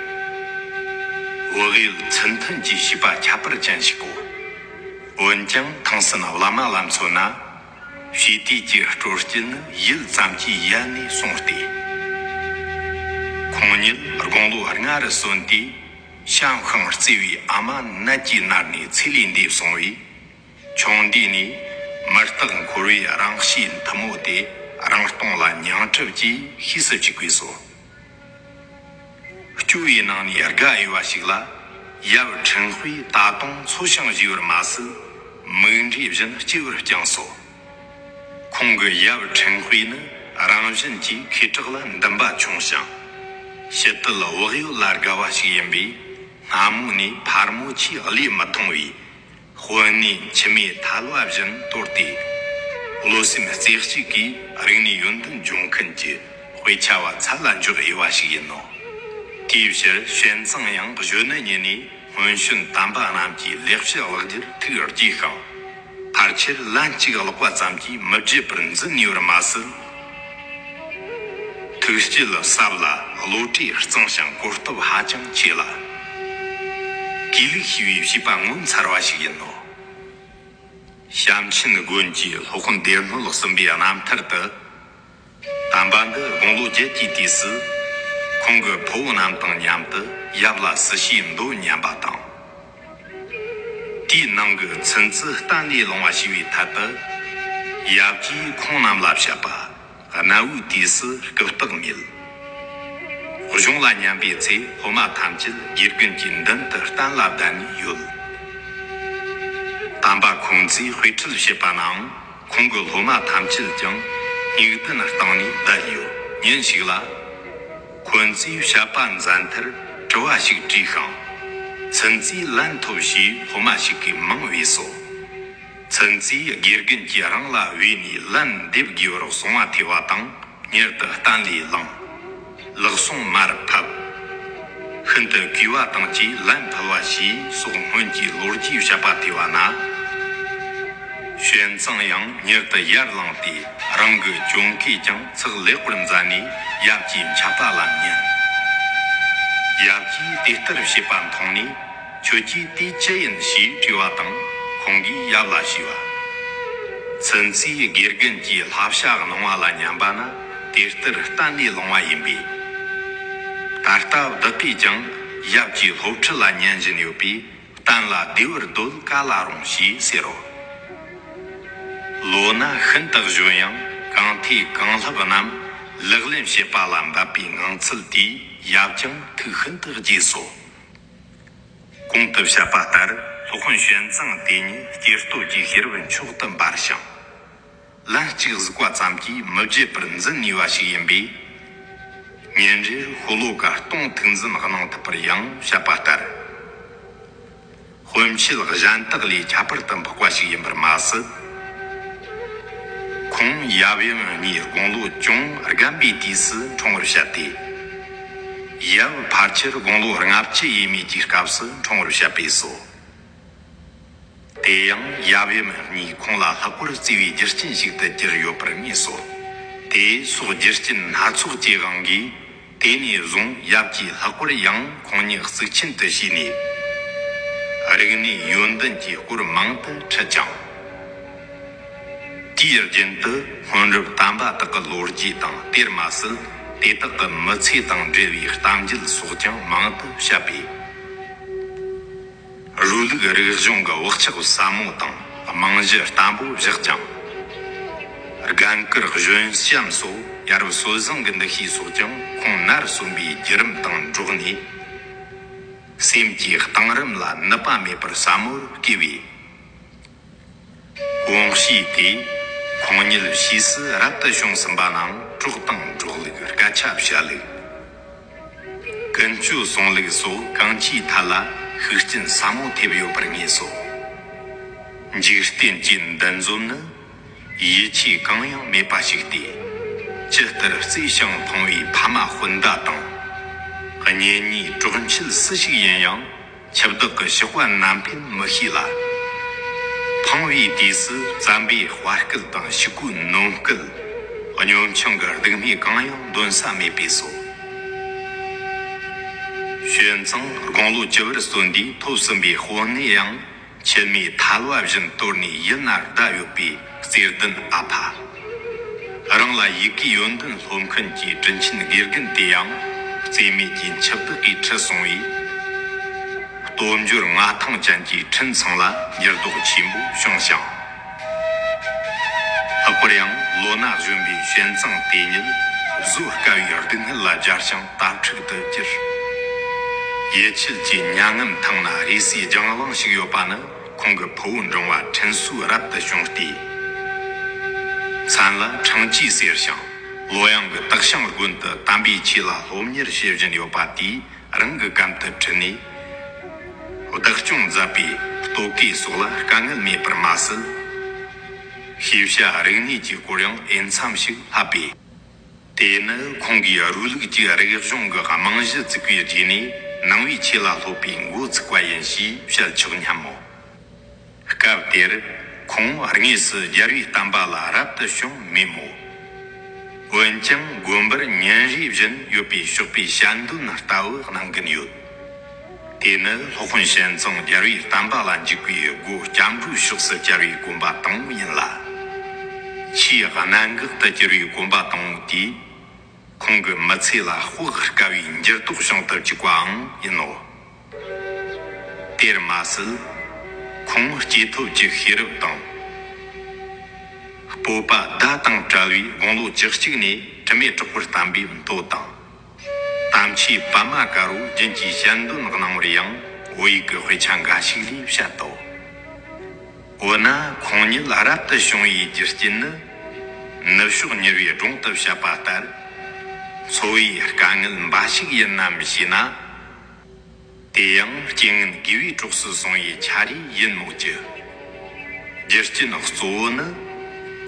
བག་ཡོད་ཚུལ་མཐུན་གྱི་བྱིས་པ་ཁྱད་པར་ཅན་ཞིག་གོ། འོན་ཀྱང་ཐང་སན་བླ་མ་ལ་མཚོན་ན། བྱིས་དུས་ཀྱི་སྤྲོ་སྐྱིད་ནི་ཡུལ་ཙམ་གྱི་ཡལ་ནས་སོང་སྟེ། ཁོང་ཉིད་དགུང་ལོ་ལྔ་རུ་སོན་དུས་བྱམས་ཤིང་བརྩེ་བའི་ཨ་མ་ནད་ཀྱིས་མནར་ནས་ཚེ་ལས་འདས་སོང་བས། ཆུང་དུས་ནས་མུ་སྟེགས་འཁོར་བའི་རང་གཤིས་མཐུ་མོ་དེ་རང་སྟོང་ལ་ཉིང་འཁྲུལ་གྱིས་ཤེས་སུ་བཅུག་པས་སོ། སྐྱོ་བའི་ནང་ནས་དགའ་འོས་པ་ཞིག་ལ། ཡབ་འཕྲིན་དཔེ་ད་དུང་འཚོ་ཞིང་བཞུགས་པར་མ་ཟད། མིག་འབྲས་བཞིན་སྐྱེ་བར་བསྐྱངས་སོ། ཁོང་གི་ཡབ་འཕྲིན་དཔེ་ནི་རང་བཞིན་གྱིས་མཁས་དྲག་ལ་འདུན་པ་ཆུང་ཞིང་། ཕྱི་དལ་བག་ཡོད་ལ་དགའ་བ་ཞིག་ཡིན་པས། སྔ་མོ་ནས་ཕལ་མོ་ཆེའི་ལས་མི་མཐོང་བས། དཔོན་གནས་འཆི་མེད་ཐལ་བ་བཞིན་དོར་ཏེ། བློ་སེམས་རྩེ་གཅིག་གིས་རིག་གནས་ཡོན་ཏན་སྦྱོང་མཁན་གྱི་དཔེ་ཆ་བ་ཚད་ལ་འཇོག་འོས་པ་ཞིག་ཡིན་ནོ། དེའི་ཕྱིར་ཞོན་ཙང་ཡང་གཞོན་ནུ་ཉིད་ནས་སྔོན་བྱོན་དམ་པ་རྣམས་ཀྱི་ལེགས་བཤད་བཀླག་རྒྱུར་ཐུགས་དགྱེས་ཤིང་། ཕལ་ཆེར་ལན་གཅིག་ཀློག་པ་ཙམ་གྱིས་མི་བརྗེད་པར་འཛིན་ནུས་པར་མ་ཟད། ཐུགས་བསྐྱེད་ཟབ་ལ་བློ་གྲོས་གཙང་ཞིང་གོ་སྟོབས་ཧ་ཅང་ཆེ་ལ། དགེ་ལུགས་ཤེས་པའི་བྱིས་པ་ངོ་མཚར་བ་ཞིག་ཡིན་ནོ། བྱམས་ཆེན་དགོན་གྱི་སློབ་དཔོན་སྡེ་སྣོད་གསུམ་པའི་རྣམ་ཐར་དུ། དམ་པ་འདི་དགུང་ལོ་བརྒྱད་ཀྱི་དུས་སུ། ཁོང་གི་ཕུ་བོ་རྣམས་དང་མཉམ་དུ་ཡབ་ལ་སྲི་ཞུའི་མདོ་ཉན་པ་དང་། དེའི་ནང་གི་ཚུན་ཙི་གཏན་ལས་ལོང་བ་ཞེས་པའི་ཐད་དུ། ཡབ་ཀྱིས་ཁོང་རྣམས་ལ་བཤད་པ། གནའ་བོའི་དུས་སུ་རྐུབ་སྟེགས་མེད། གཞུང་ལ་ཉན་པའི་ཚེ་སློབ་མ་ཐམས་ཅད་དགེ་རྒན་གྱི་མདུན་དུ་གཏན་ལ་བསྡད་ནས་ཡོད། དམ་པ་ཁོང་ཚོས་དཔེ་ཁྲིད་བྱེད་པ་ནའང་ཁོང་གི་སློབ་མ་ཐམས་ཅད་ཀྱང་སྙིགས་ལྡན་སྟེང་ནས་བསྡད་ཡོད། ཉིན་ཞིག་ལ། ཁོང་ཚོས་བཤད་པ་མཛད་མཐར་དྲི་བ་ཞིག་དྲིས་ཤིང་། ཚུན་ཚོད་ལན་ཐོབས་ཞེས་སློབ་མ་ཞིག་གིས་མིང་བོས་སོ། ཚུན་ཚོད་དགེ་རྒན་གྱིས་རང་ལ་བོས་ནས་ལན་འདེབས་དགོས་པར་གསུང་བ་ཐོས་པ་དང་མྱུར་དུ་གཏན་ལས་བླངས། ལག་ཟུང་མར་ཕབ། ཤིན་ཏུ་གུས་པ་དང་བཅས་ལན་ཕུལ་བ་ཞེས་སོགས་སྔོན་གྱི་ལོ་རྒྱུས་བཤད་པ་ཐོས་པ་ན། ཞོན་ཙང་ཡང་མྱུར་དུ་ཡར་ལངས་ཏེ་རང་གི་གྱོན་གོས་ཀྱང་ཚགས་ལེགས་པར་མཛད་ནས་ཡབ་ཀྱི་འཕྱག་པ་ལ་ཉན། ཡབ་ཀྱིས་དེ་ལྟར་བྱེད་པ་མཐོང་ནས། ཁྱོད་ཀྱིས་དེ་ཅི་ཡིན་ཞེས་དྲིས་པ་དང་ཁོང་གིས་ཡབ་ལ་ཞུས་པ། ཚུན་ཚོད་དགེ་རྒན་གྱིས་བསླབ་བྱ་གནང་བ་ལ་ཉན་པ་ནི་དེ་ལྟར་གཏན་ལས་ལོང་བ་ཡིན་པས། ད་ལྟ་བདག་གིས་ཀྱང་ཡབ་ཀྱི་སློབ་ཁྲིད་ལ་ཉན་བཞིན་ཡོད་པས་གཏན་ལ་བདེ་བར་སྡོད་ག་ལ་རུང་ཞེས་ཟེར་རོ། ལོ་ན་ཤིན་ཏུ་གཞོན་ཡང་གང་ཐོས་གང་བསླབ་རྣམས་ལག་ལེན་བྱེད་པ་ལ་འབད་པའི་ངང་ཚུལ་དེས་ཡབ་ཀྱང་ཐུགས་ཤིན་ཏུ་དགྱེས་སོ། གོང་དུ་བཤད་པ་ལྟར་སློབ་དཔོན་ཞོན་ཙང་དེ་ཉིད་སྐྱེ་སྟོབས་ཀྱི་ཤེས་རབ་མཆོག་ཏུ་འབར་ཞིང་། ལན་གཅིག་གཟིགས་པ་ཙམ་གྱིས་མི་བརྗེད་པར་འཛིན་ནུས་པ་ཞིག་ཡིན་པས། ཉིན་རེར་ཤོ་ལོ་ཀ་སྟོང་ཐུགས་འཛིན་གནང་ཐུབ་པར་ཡང་བཤད་པ་ལྟར། དཔོན་ཆེད་གཞན་དག་ལས་ཁྱད་པར་དུ་འཕགས་པ་ཞིག་ཡིན་པར་མ་ཟད། ཁོང་ཡབ་ཡུམ་གཉིས་དགུང་ལོ་ཅུང་རྒན་པའི་དུས་སུ་འཁྲུངས་པར་བཤད་དེ། ཡབ་ཕལ་ཆེར་དགུང་ལོ་ལྔ་བཅུ་ཡས་མས་ཀྱི་སྐབས་སུ་འཁྲུངས་པར་བཤད་པས་སོ། དེ་ཡང་ཡབ་ཡུམ་གཉིས་ཁོང་ལ་ལྷག་པར་བརྩེ་བའི་རྒྱུ་རྐྱེན་ཞིག་ཏུ་གྱུར་ཡོད་པར་ངེས་སོ། དེ་སོགས་རྒྱུ་རྐྱེན་སྣ་ཚོགས་ཀྱི་དབང་གིས། དེ་ནས་བཟུང་ཡབ་ཀྱིས་ལྷག་པར་ཡང་ཁོང་ཉིད་གཙིགས་ཆེན་དུ་བྱས་ནས། རིག་གནས་ཡོན་ཏན་གྱི་སྐོར་མང་དུ་ཁྲིད་ཅིང་། དེའི་རྒྱུན་དུ་སྔོན་རབས་དམ་པ་དག་གི་ལོ་རྒྱུས་དང་། དེར་མ་ཟད་དེ་དག་གི་མི་ཚེ་དང་འབྲེལ་བའི་གཏམ་རྒྱུད་སོགས་ཀྱང་མང་དུ་བཤད་པས། རུའུ་ལུགས་རིག་གཞུང་གི་བག་ཆགས་ཟབ་མོ་དང་། རྨང་གཞི་བརྟན་པོ་བཞག་ཅིང་། རྒན་དཀར་གཞོན་གཤམ་སོགས་ཡ་རབས་སྲོལ་བཟང་གི་འདུ་ཤེས་སོགས་ཀྱང་ཁོང་ནར་སོན་པའི་བརྒྱུད་རིམ་དང་འགྲོགས་ནས། སེམས་ཀྱི་གཏིང་རིམ་ལ་ནུབ་པ་མེད་པར་ཟབ་མོར་བསྐྱེད་པས། གོང་བྱས་ཏེ། ཁོང་ཉིད་ཕྱིས་སུ་རབ་ཏུ་བྱུང་ཟིན་པ་རྣམས་གྲོགས་དང་འགྲོགས་ལུགས། སྐད་ཆ་བཤད་ལུགས། ཀུན་སྤྱོད་བསྲུང་ལུགས་སོགས་གང་ཅིའི་ཐད་ལ་ཤུགས་རྐྱེན་ཟབ་མོ་ཐེབས་ཡོད་པར་ངེས་སོ། འཇིག་རྟེན་གྱི་འདུ་འཛོམས་ནི་ཡིད་ཆེས་གང་ཡང་མེད་པ་ཞིག་སྟེ། ཇི་ལྟར་བརྩེ་ཞིང་ཕངས་པའི་ཕ་མ་སྤུན་ཟླ་དང་། གཉེན་ཉེའི་གྲོགས་མཆེད་སུ་ཞིག་ཡིན་ཡང་། འཆི་བདག་གི་གཤོག་པ་ནམ་འཕེན་མི་ཤེས་ལ། ཕངས་པའི་དུས་སུ་བཙན་པོའི་དཔའ་སྐད་དང་ཕྱུ་གུའི་ནོམ་སྐད། གཉོམ་ཆུང་གི་སྡུག་བསྔལ་གང་ཡང་འདོན་ས་མེད་པས་སོ། ཞོན་ཙང་དགུང་ལོ་བཅུ་པར་སོན་དུས་ཐོབ་ཟིན་པའི་དཔོན་གནས་ཡང་། འཆི་མེད་ཐལ་བ་བཞིན་དོར་ནས་ཡུལ་ན་བསྡད་ཡོད་པའི་བརྩེ་ལྡན་ཨ་ཕ། རང་ལ་ཡི་གེ་ཡོན་ཏན་སློབ་མཁན་གྱི་དྲིན་ཆེན་དགེ་རྒན་དེ་ཡང་བརྩེ་མེད་ཀྱི་འཆི་བདག་གིས་ཁྲིད་སོང་བས། སྟོབས་འབྱོར་མངའ་ཐང་ཅན་གྱི་ཁྲིམས་ཚང་ལ་འགྱུར་ལྡོག་ཆེན་པོ་བྱུང་ཞིང་། ལྷག་པར་ཡང་ལོ་ན་གཞོན་པའི་ཞོན་ཙང་དེ་ཉིད་བཟོད་དཀའ་བའི་སྡུག་བསྔལ་ལ་སྦྱར་ཞིང་དྭ་ཕྲུག་ཏུ་གྱུར། ཡུལ་ཆད་ཀྱི་མྱ་ངམ་ཐང་ན་རུས་སུའི་ལྗང་བླང་ཞིག་ཡོད་པ་ནི། ཁོང་གི་ཕུ་བོ་འབྲིང་བ་ཁྲིན་སུའུ་རབ་ཏུ་བྱུང་སྟེ། མཚན་ལ་ཁྲང་ཅི་ཟེར་ཞིང་། ལོ་ཡང་གི་སྟག་ཤང་དགོན་དུ་དམ་པའི་ཆོས་ལ་སློབ་གཉེར་བྱེད་བཞིན་ཡོད་པ་དེས་རང་གི་གམ་དུ་ཁྲིད་ནས། བདག་སྐྱོང་མཛད་པའི་ལྟོ་གོས་སོགས་ལ་དཀའ་ངལ་མེད་པར་མ་ཟད། ཤེས་བྱ་རིག་གནས་ཀྱི་སྐོར་ཡང་འོས་འཚམ་ཞིག་བསླབས་པས། དེ་ནི་ཁོང་གིས་རུའུ་ལུགས་ཀྱི་རིག་གཞུང་གི་རྨང་གཞི་བཙུགས་པའི་རྗེས་ནས་ནང་པའི་ཆོས་ལ་སློབ་པའི་འགོ་ཚུགས་པ་ཡིན་ཞེས་བཤད་ཆོག་སྙམ་མོ། སྐབས་དེར་ཁོང་དངོས་སུ་རྒྱལ་བའི་བསྟན་པ་ལ་རབ་ཏུ་བྱུང་མེད་མོད། འོན་ཀྱང་དགོན་པར་ཉིན་རེ་བཞིན་ཡོད་པའི་ཞོགས་པའི་ཞལ་འདོན་ལྟ་བུ་གནང་གིན་ཡོད། དེ་ནི་སློབ་དཔོན་ཞོན་ཙང་རྒྱལ་བའི་བསྟན་པ་ལ་འཇུག་པའི་སྒོ་སྐྱབས་འགྲོའི་ཕྱོགས་སུ་བཅར་བའི་གོམ་པ་དང་པོ་ཡིན་ལ། ཆེས་གནད་འགག་ཏུ་གྱུར་བའི་གོམ་པ་དང་པོ་དེས། ཁོང་གི་མི་ཚེ་ལ་དཔག་དཀའ་བའི་འགྱུར་ལྡོག་བྱུང་དུ་བཅུག་པའང་ཡིན་ནོ། དེར་མ་ཟད། ཁོང་སྐྱེས་ཐོབ་ཀྱི་ཤེས་རབ་དང་། སྤོབས་པ་ཟླ་དང་བྲལ་བའི་དགུང་ལོ་བཅུ་གཅིག་ནས་དྲི་མེད་གྲོགས་པོར་བསྟན་པའི་མདོ་དང་། དམ་ཆོས་པདྨ་དཀར་པོ་རྒྱུན་གྱི་ཞལ་འདོན་གནང་བར་ཡང་བོད་ཡིག་གི་དཔེ་ཆ་འགའ་ཞིག་ལས་བཤད་དོ། འོ་ན་ཁོང་ཉིད་རབ་ཏུ་བྱུང་བའི་རྒྱུ་རྐྱེན་ནི། ནུབ་ཕྱོགས་མྱུར་བའི་སྒྲུང་དུ་བཤད་པ་ལྟར། འཚོ་བའི་དཀའ་ངལ་འབའ་ཞིག་ཡིན་ནམ་ཞེ་ན། དེ་ཡང་རྐྱེན་ངན་དགེ་བའི་གྲོགས་སུ་སོང་བའི་ཆ་རེ་ཡིན་མོད་ཀྱི། རྒྱུ་རྐྱེན་གཙོ་བོ་ནི།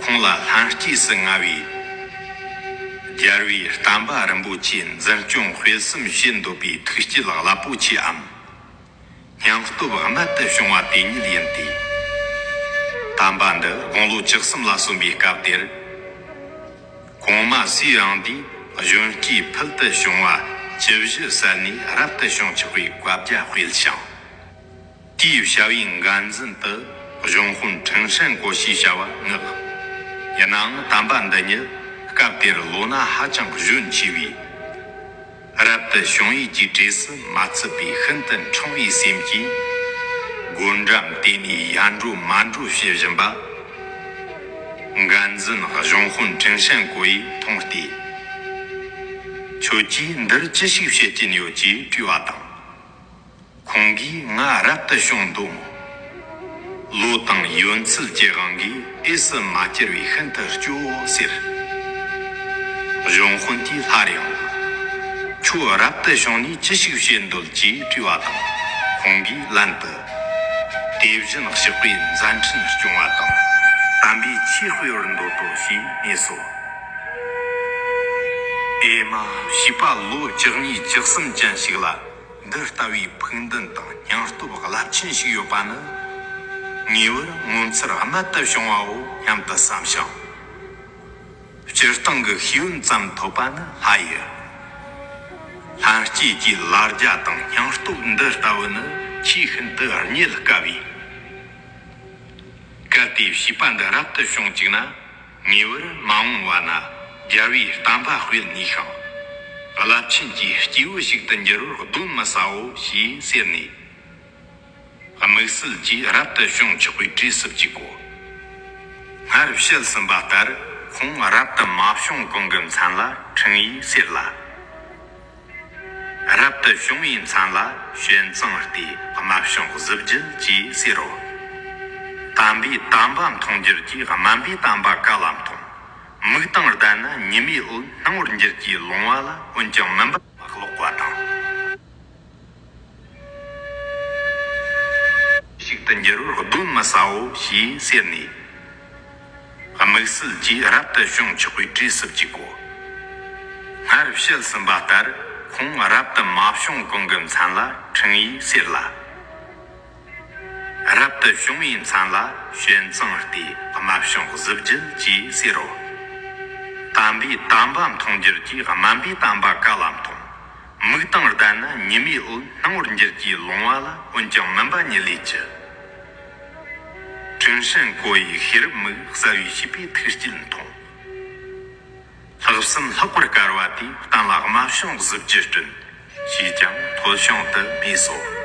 ཁོང་ལ་ལྷན་སྐྱེས་སུ་མངའ་བའི། རྒྱལ་བའི་བསྟན་པ་རིན་པོ་ཆེ་འཛིན་སྐྱོང་སྤེལ་གསུམ་བྱེད་འདོད་པའི་ཐུགས་བསྐྱེད་རླབས་པོ་ཆེའམ། སྙིང་སྟོབས་རྨད་དུ་བྱུང་བ་དེ་ཉིད་ཡིན་ཏེ། དམ་པ་འདི་དགུང་ལོ་བཅུ་གསུམ་ལ་སོན་པའི་སྐབས་དེར། གོང་མ་ཟས་དབང་འདིས་གཞོན་སྐྱེས་ཕུལ་དུ་བྱུང་བ་ཅི་བཞི་བསལ་ནས་རབ་ཏུ་བྱུང་ཆོག་པའི་བཀའ་རྒྱ་སྤེལ་ཞིང་། དེའི་བྱ་བའི་འགན་འཛིན་དུ་གཞུང་དཔོན་ཁྲིན་ཧྲན་གོ་ཞེས་བྱ་བ་མངགས། ཡིན་ནའང་དམ་པ་འདི་ཉིད་སྐབས་དེར་ལོ་ན་ཧ་ཅང་གཞོན་ཆེ་བས། རབ་ཏུ་བྱུང་ཡུལ་གྱི་གྲས་སུ་མ་ཚུད་པའི་ཤིན་ཏུ་འཕྲང་བའི་སེམས་ཀྱིས། སྒོ་འགྲམ་དེ་ནས་ཡར་འགྲོ་མར་འགྲོ་བྱེད་བཞིན་པ། འགན་འཛིན་གཞུང་དཔོན་ཁྲིན་ཧྲན་གོ་ཡིས་མཐོང་སྟེ། ཁྱོད་ཀྱིས་འདིར་ཅི་ཞིག་བྱེད་ཀྱིན་ཡོད་ཅེས་དྲིས་པ་དང་། ཁོང་གིས་ང་རབ་ཏུ་བྱུང་འདོད་མོད། ལོ་དང་ཡོན་ཚད་ཀྱི་དབང་གིས་འོས་སུ་མ་གྱུར་བས་ཤིན་ཏུ་སྐྱོ་བོ་ཟེར། གཞུང་དཔོན་དེས་སླར་ཡང་། ཁྱོད་རབ་ཏུ་བྱུང་ནས་ཅི་ཞིག་བྱེད་འདོད་ཅེས་དྲིས་པ་དང་། ཁོང་གིས་ལན་དུ། དེ་བཞིན་གཤེགས་པའི་མཛད་འཕྲིན་སྐྱོང་བ་དང་། དམ་པའི་ ཅེས་དཔེ་བར་འདོད་དོ་ཞེས་སྨྲས་སོ། ཨེ་མ། བྱིས་པ་ལོ་བཅུ་གཉིས་བཅུ་གསུམ་ཅན་ཞིག་ལ་འདི་ལྟ་བུའི་ཕུགས་འདུན་དང་སྙིང་སྟོབས་རླབས་ཆེན་ཞིག་ཡོད་པ་ནི། ངེས་པར་ངོ་མཚར་རྨད་དུ་བྱུང་བའོ་སྙམ་དུ་བསམ་ཞིང་། སྤྱིར་བཏང་གི་ཤེས་ཡོན་ཙམ་ཐོབ་པ་ནི་ལྷ་ཡི། ལྷན་སྐྱེས་ཀྱི་ལ་རྒྱ་དང་སྙིང་སྟོབས་འདི་ལྟ་བུ་ནི་ཆེས་ཤིན་ཏུ་རྙེད་དཀའ་བས། གལ་ཏེ་བྱིས་པ་འདི་རབ་ཏུ་བྱུང་བཅུག་ན། ངེས་པར་མ་འོངས་པ་ན་རྒྱལ་བའི་བསྟན་པ་སྤེལ་ནུས་ཤིང་། རླབས་ཆེན་གྱི་སྐྱེས་བུ་ཞིག་ཏུ་འགྱུར་བར་གདོན་མི་ཟའོ་ཞེས་ཟེར་ནས། དམིགས་བསལ་གྱིས་རབ་ཏུ་བྱུང་ཆོག་པའི་གྲས་སུ་བཅུག་གོ། སྔར་བཤད་ཟིན་པ་ལྟར་ཁོང་རབ་ཏུ་མ་བྱུང་གོང་གི་མཚན་ལ་ཕྲེང་བའི་ཟེར་ལ། རབ་ཏུ་བྱུང་བའི་མཚན་ལ་བྱོན་ཙང་སྟེ་དམར་བྱུང་གཟི་བརྗིད་ཅེས་ཟེར་རོ། དམ་པའི་དམ་པ་མཐོང་འགྱུར་གྱི་དམན་པའི་དམ་པ་ག་ལ་མཐོང་། མིག་དང་ལྡན་ན་ཉི་མའི་འོད་སྣང་བར་འགྱུར་གྱི་ལོང་བ་ལ་འོན་ཀྱང་མུན་པ་ལ་ལོག་པ་དང་། ཞིག་ཏུ་འགྱུར་བར་གདོན་མི་ཟའོ་ཞེས་ཟེར་ནས། དམིགས་བསལ་གྱིས་རབ་ཏུ་བྱུང་ཆོག་པའི་གྲས་སུ་བཅུག་གོ། སྔར་བཤད་ཟིན་པ་ལྟར་ཁོང་རབ་ཏུ་མ་བྱུང་གོང་གི་མཚན་ལ་ཕྲེང་བའི་ཟེར་ལ། རབ་ཏུ་བྱུང་བའི་མཚན་ལ་བྱོན་ཙང་སྟེ་དམར་བྱུང་གཟི་བརྗིད་ཅེས་ཟེར་རོ། དམ་པའི་དམ་པ་མཐོང་འགྱུར་གྱི་དམན་པའི་དམ་པ་ག་ལ་མཐོང་། མིག་དང་ལྡན་ན་ཉི་མའི་འོད་སྣང་བར་འགྱུར་གྱི་ལོང་བ་ལ་འོན་ཀྱང་མུན་པ་ཉིད་ལས་ཅི། ཀྲིན་ཧྲན་གོ་ཡི་ཤེས་རབ་མིག་གསལ་བའི་བྱིས་པའི་ཐུགས་སྐྱེད་མཐོང་། ལྷག་བསམ་ལྷག་པར་དཀར་བ་དེས་གཏན་ལ་དམར་བྱུང་གཟི་བརྗིད་བསྐྲུན། ཞེས་ཀྱང་ཐོལ་བྱུང་དུ་སྨྲས་སོ།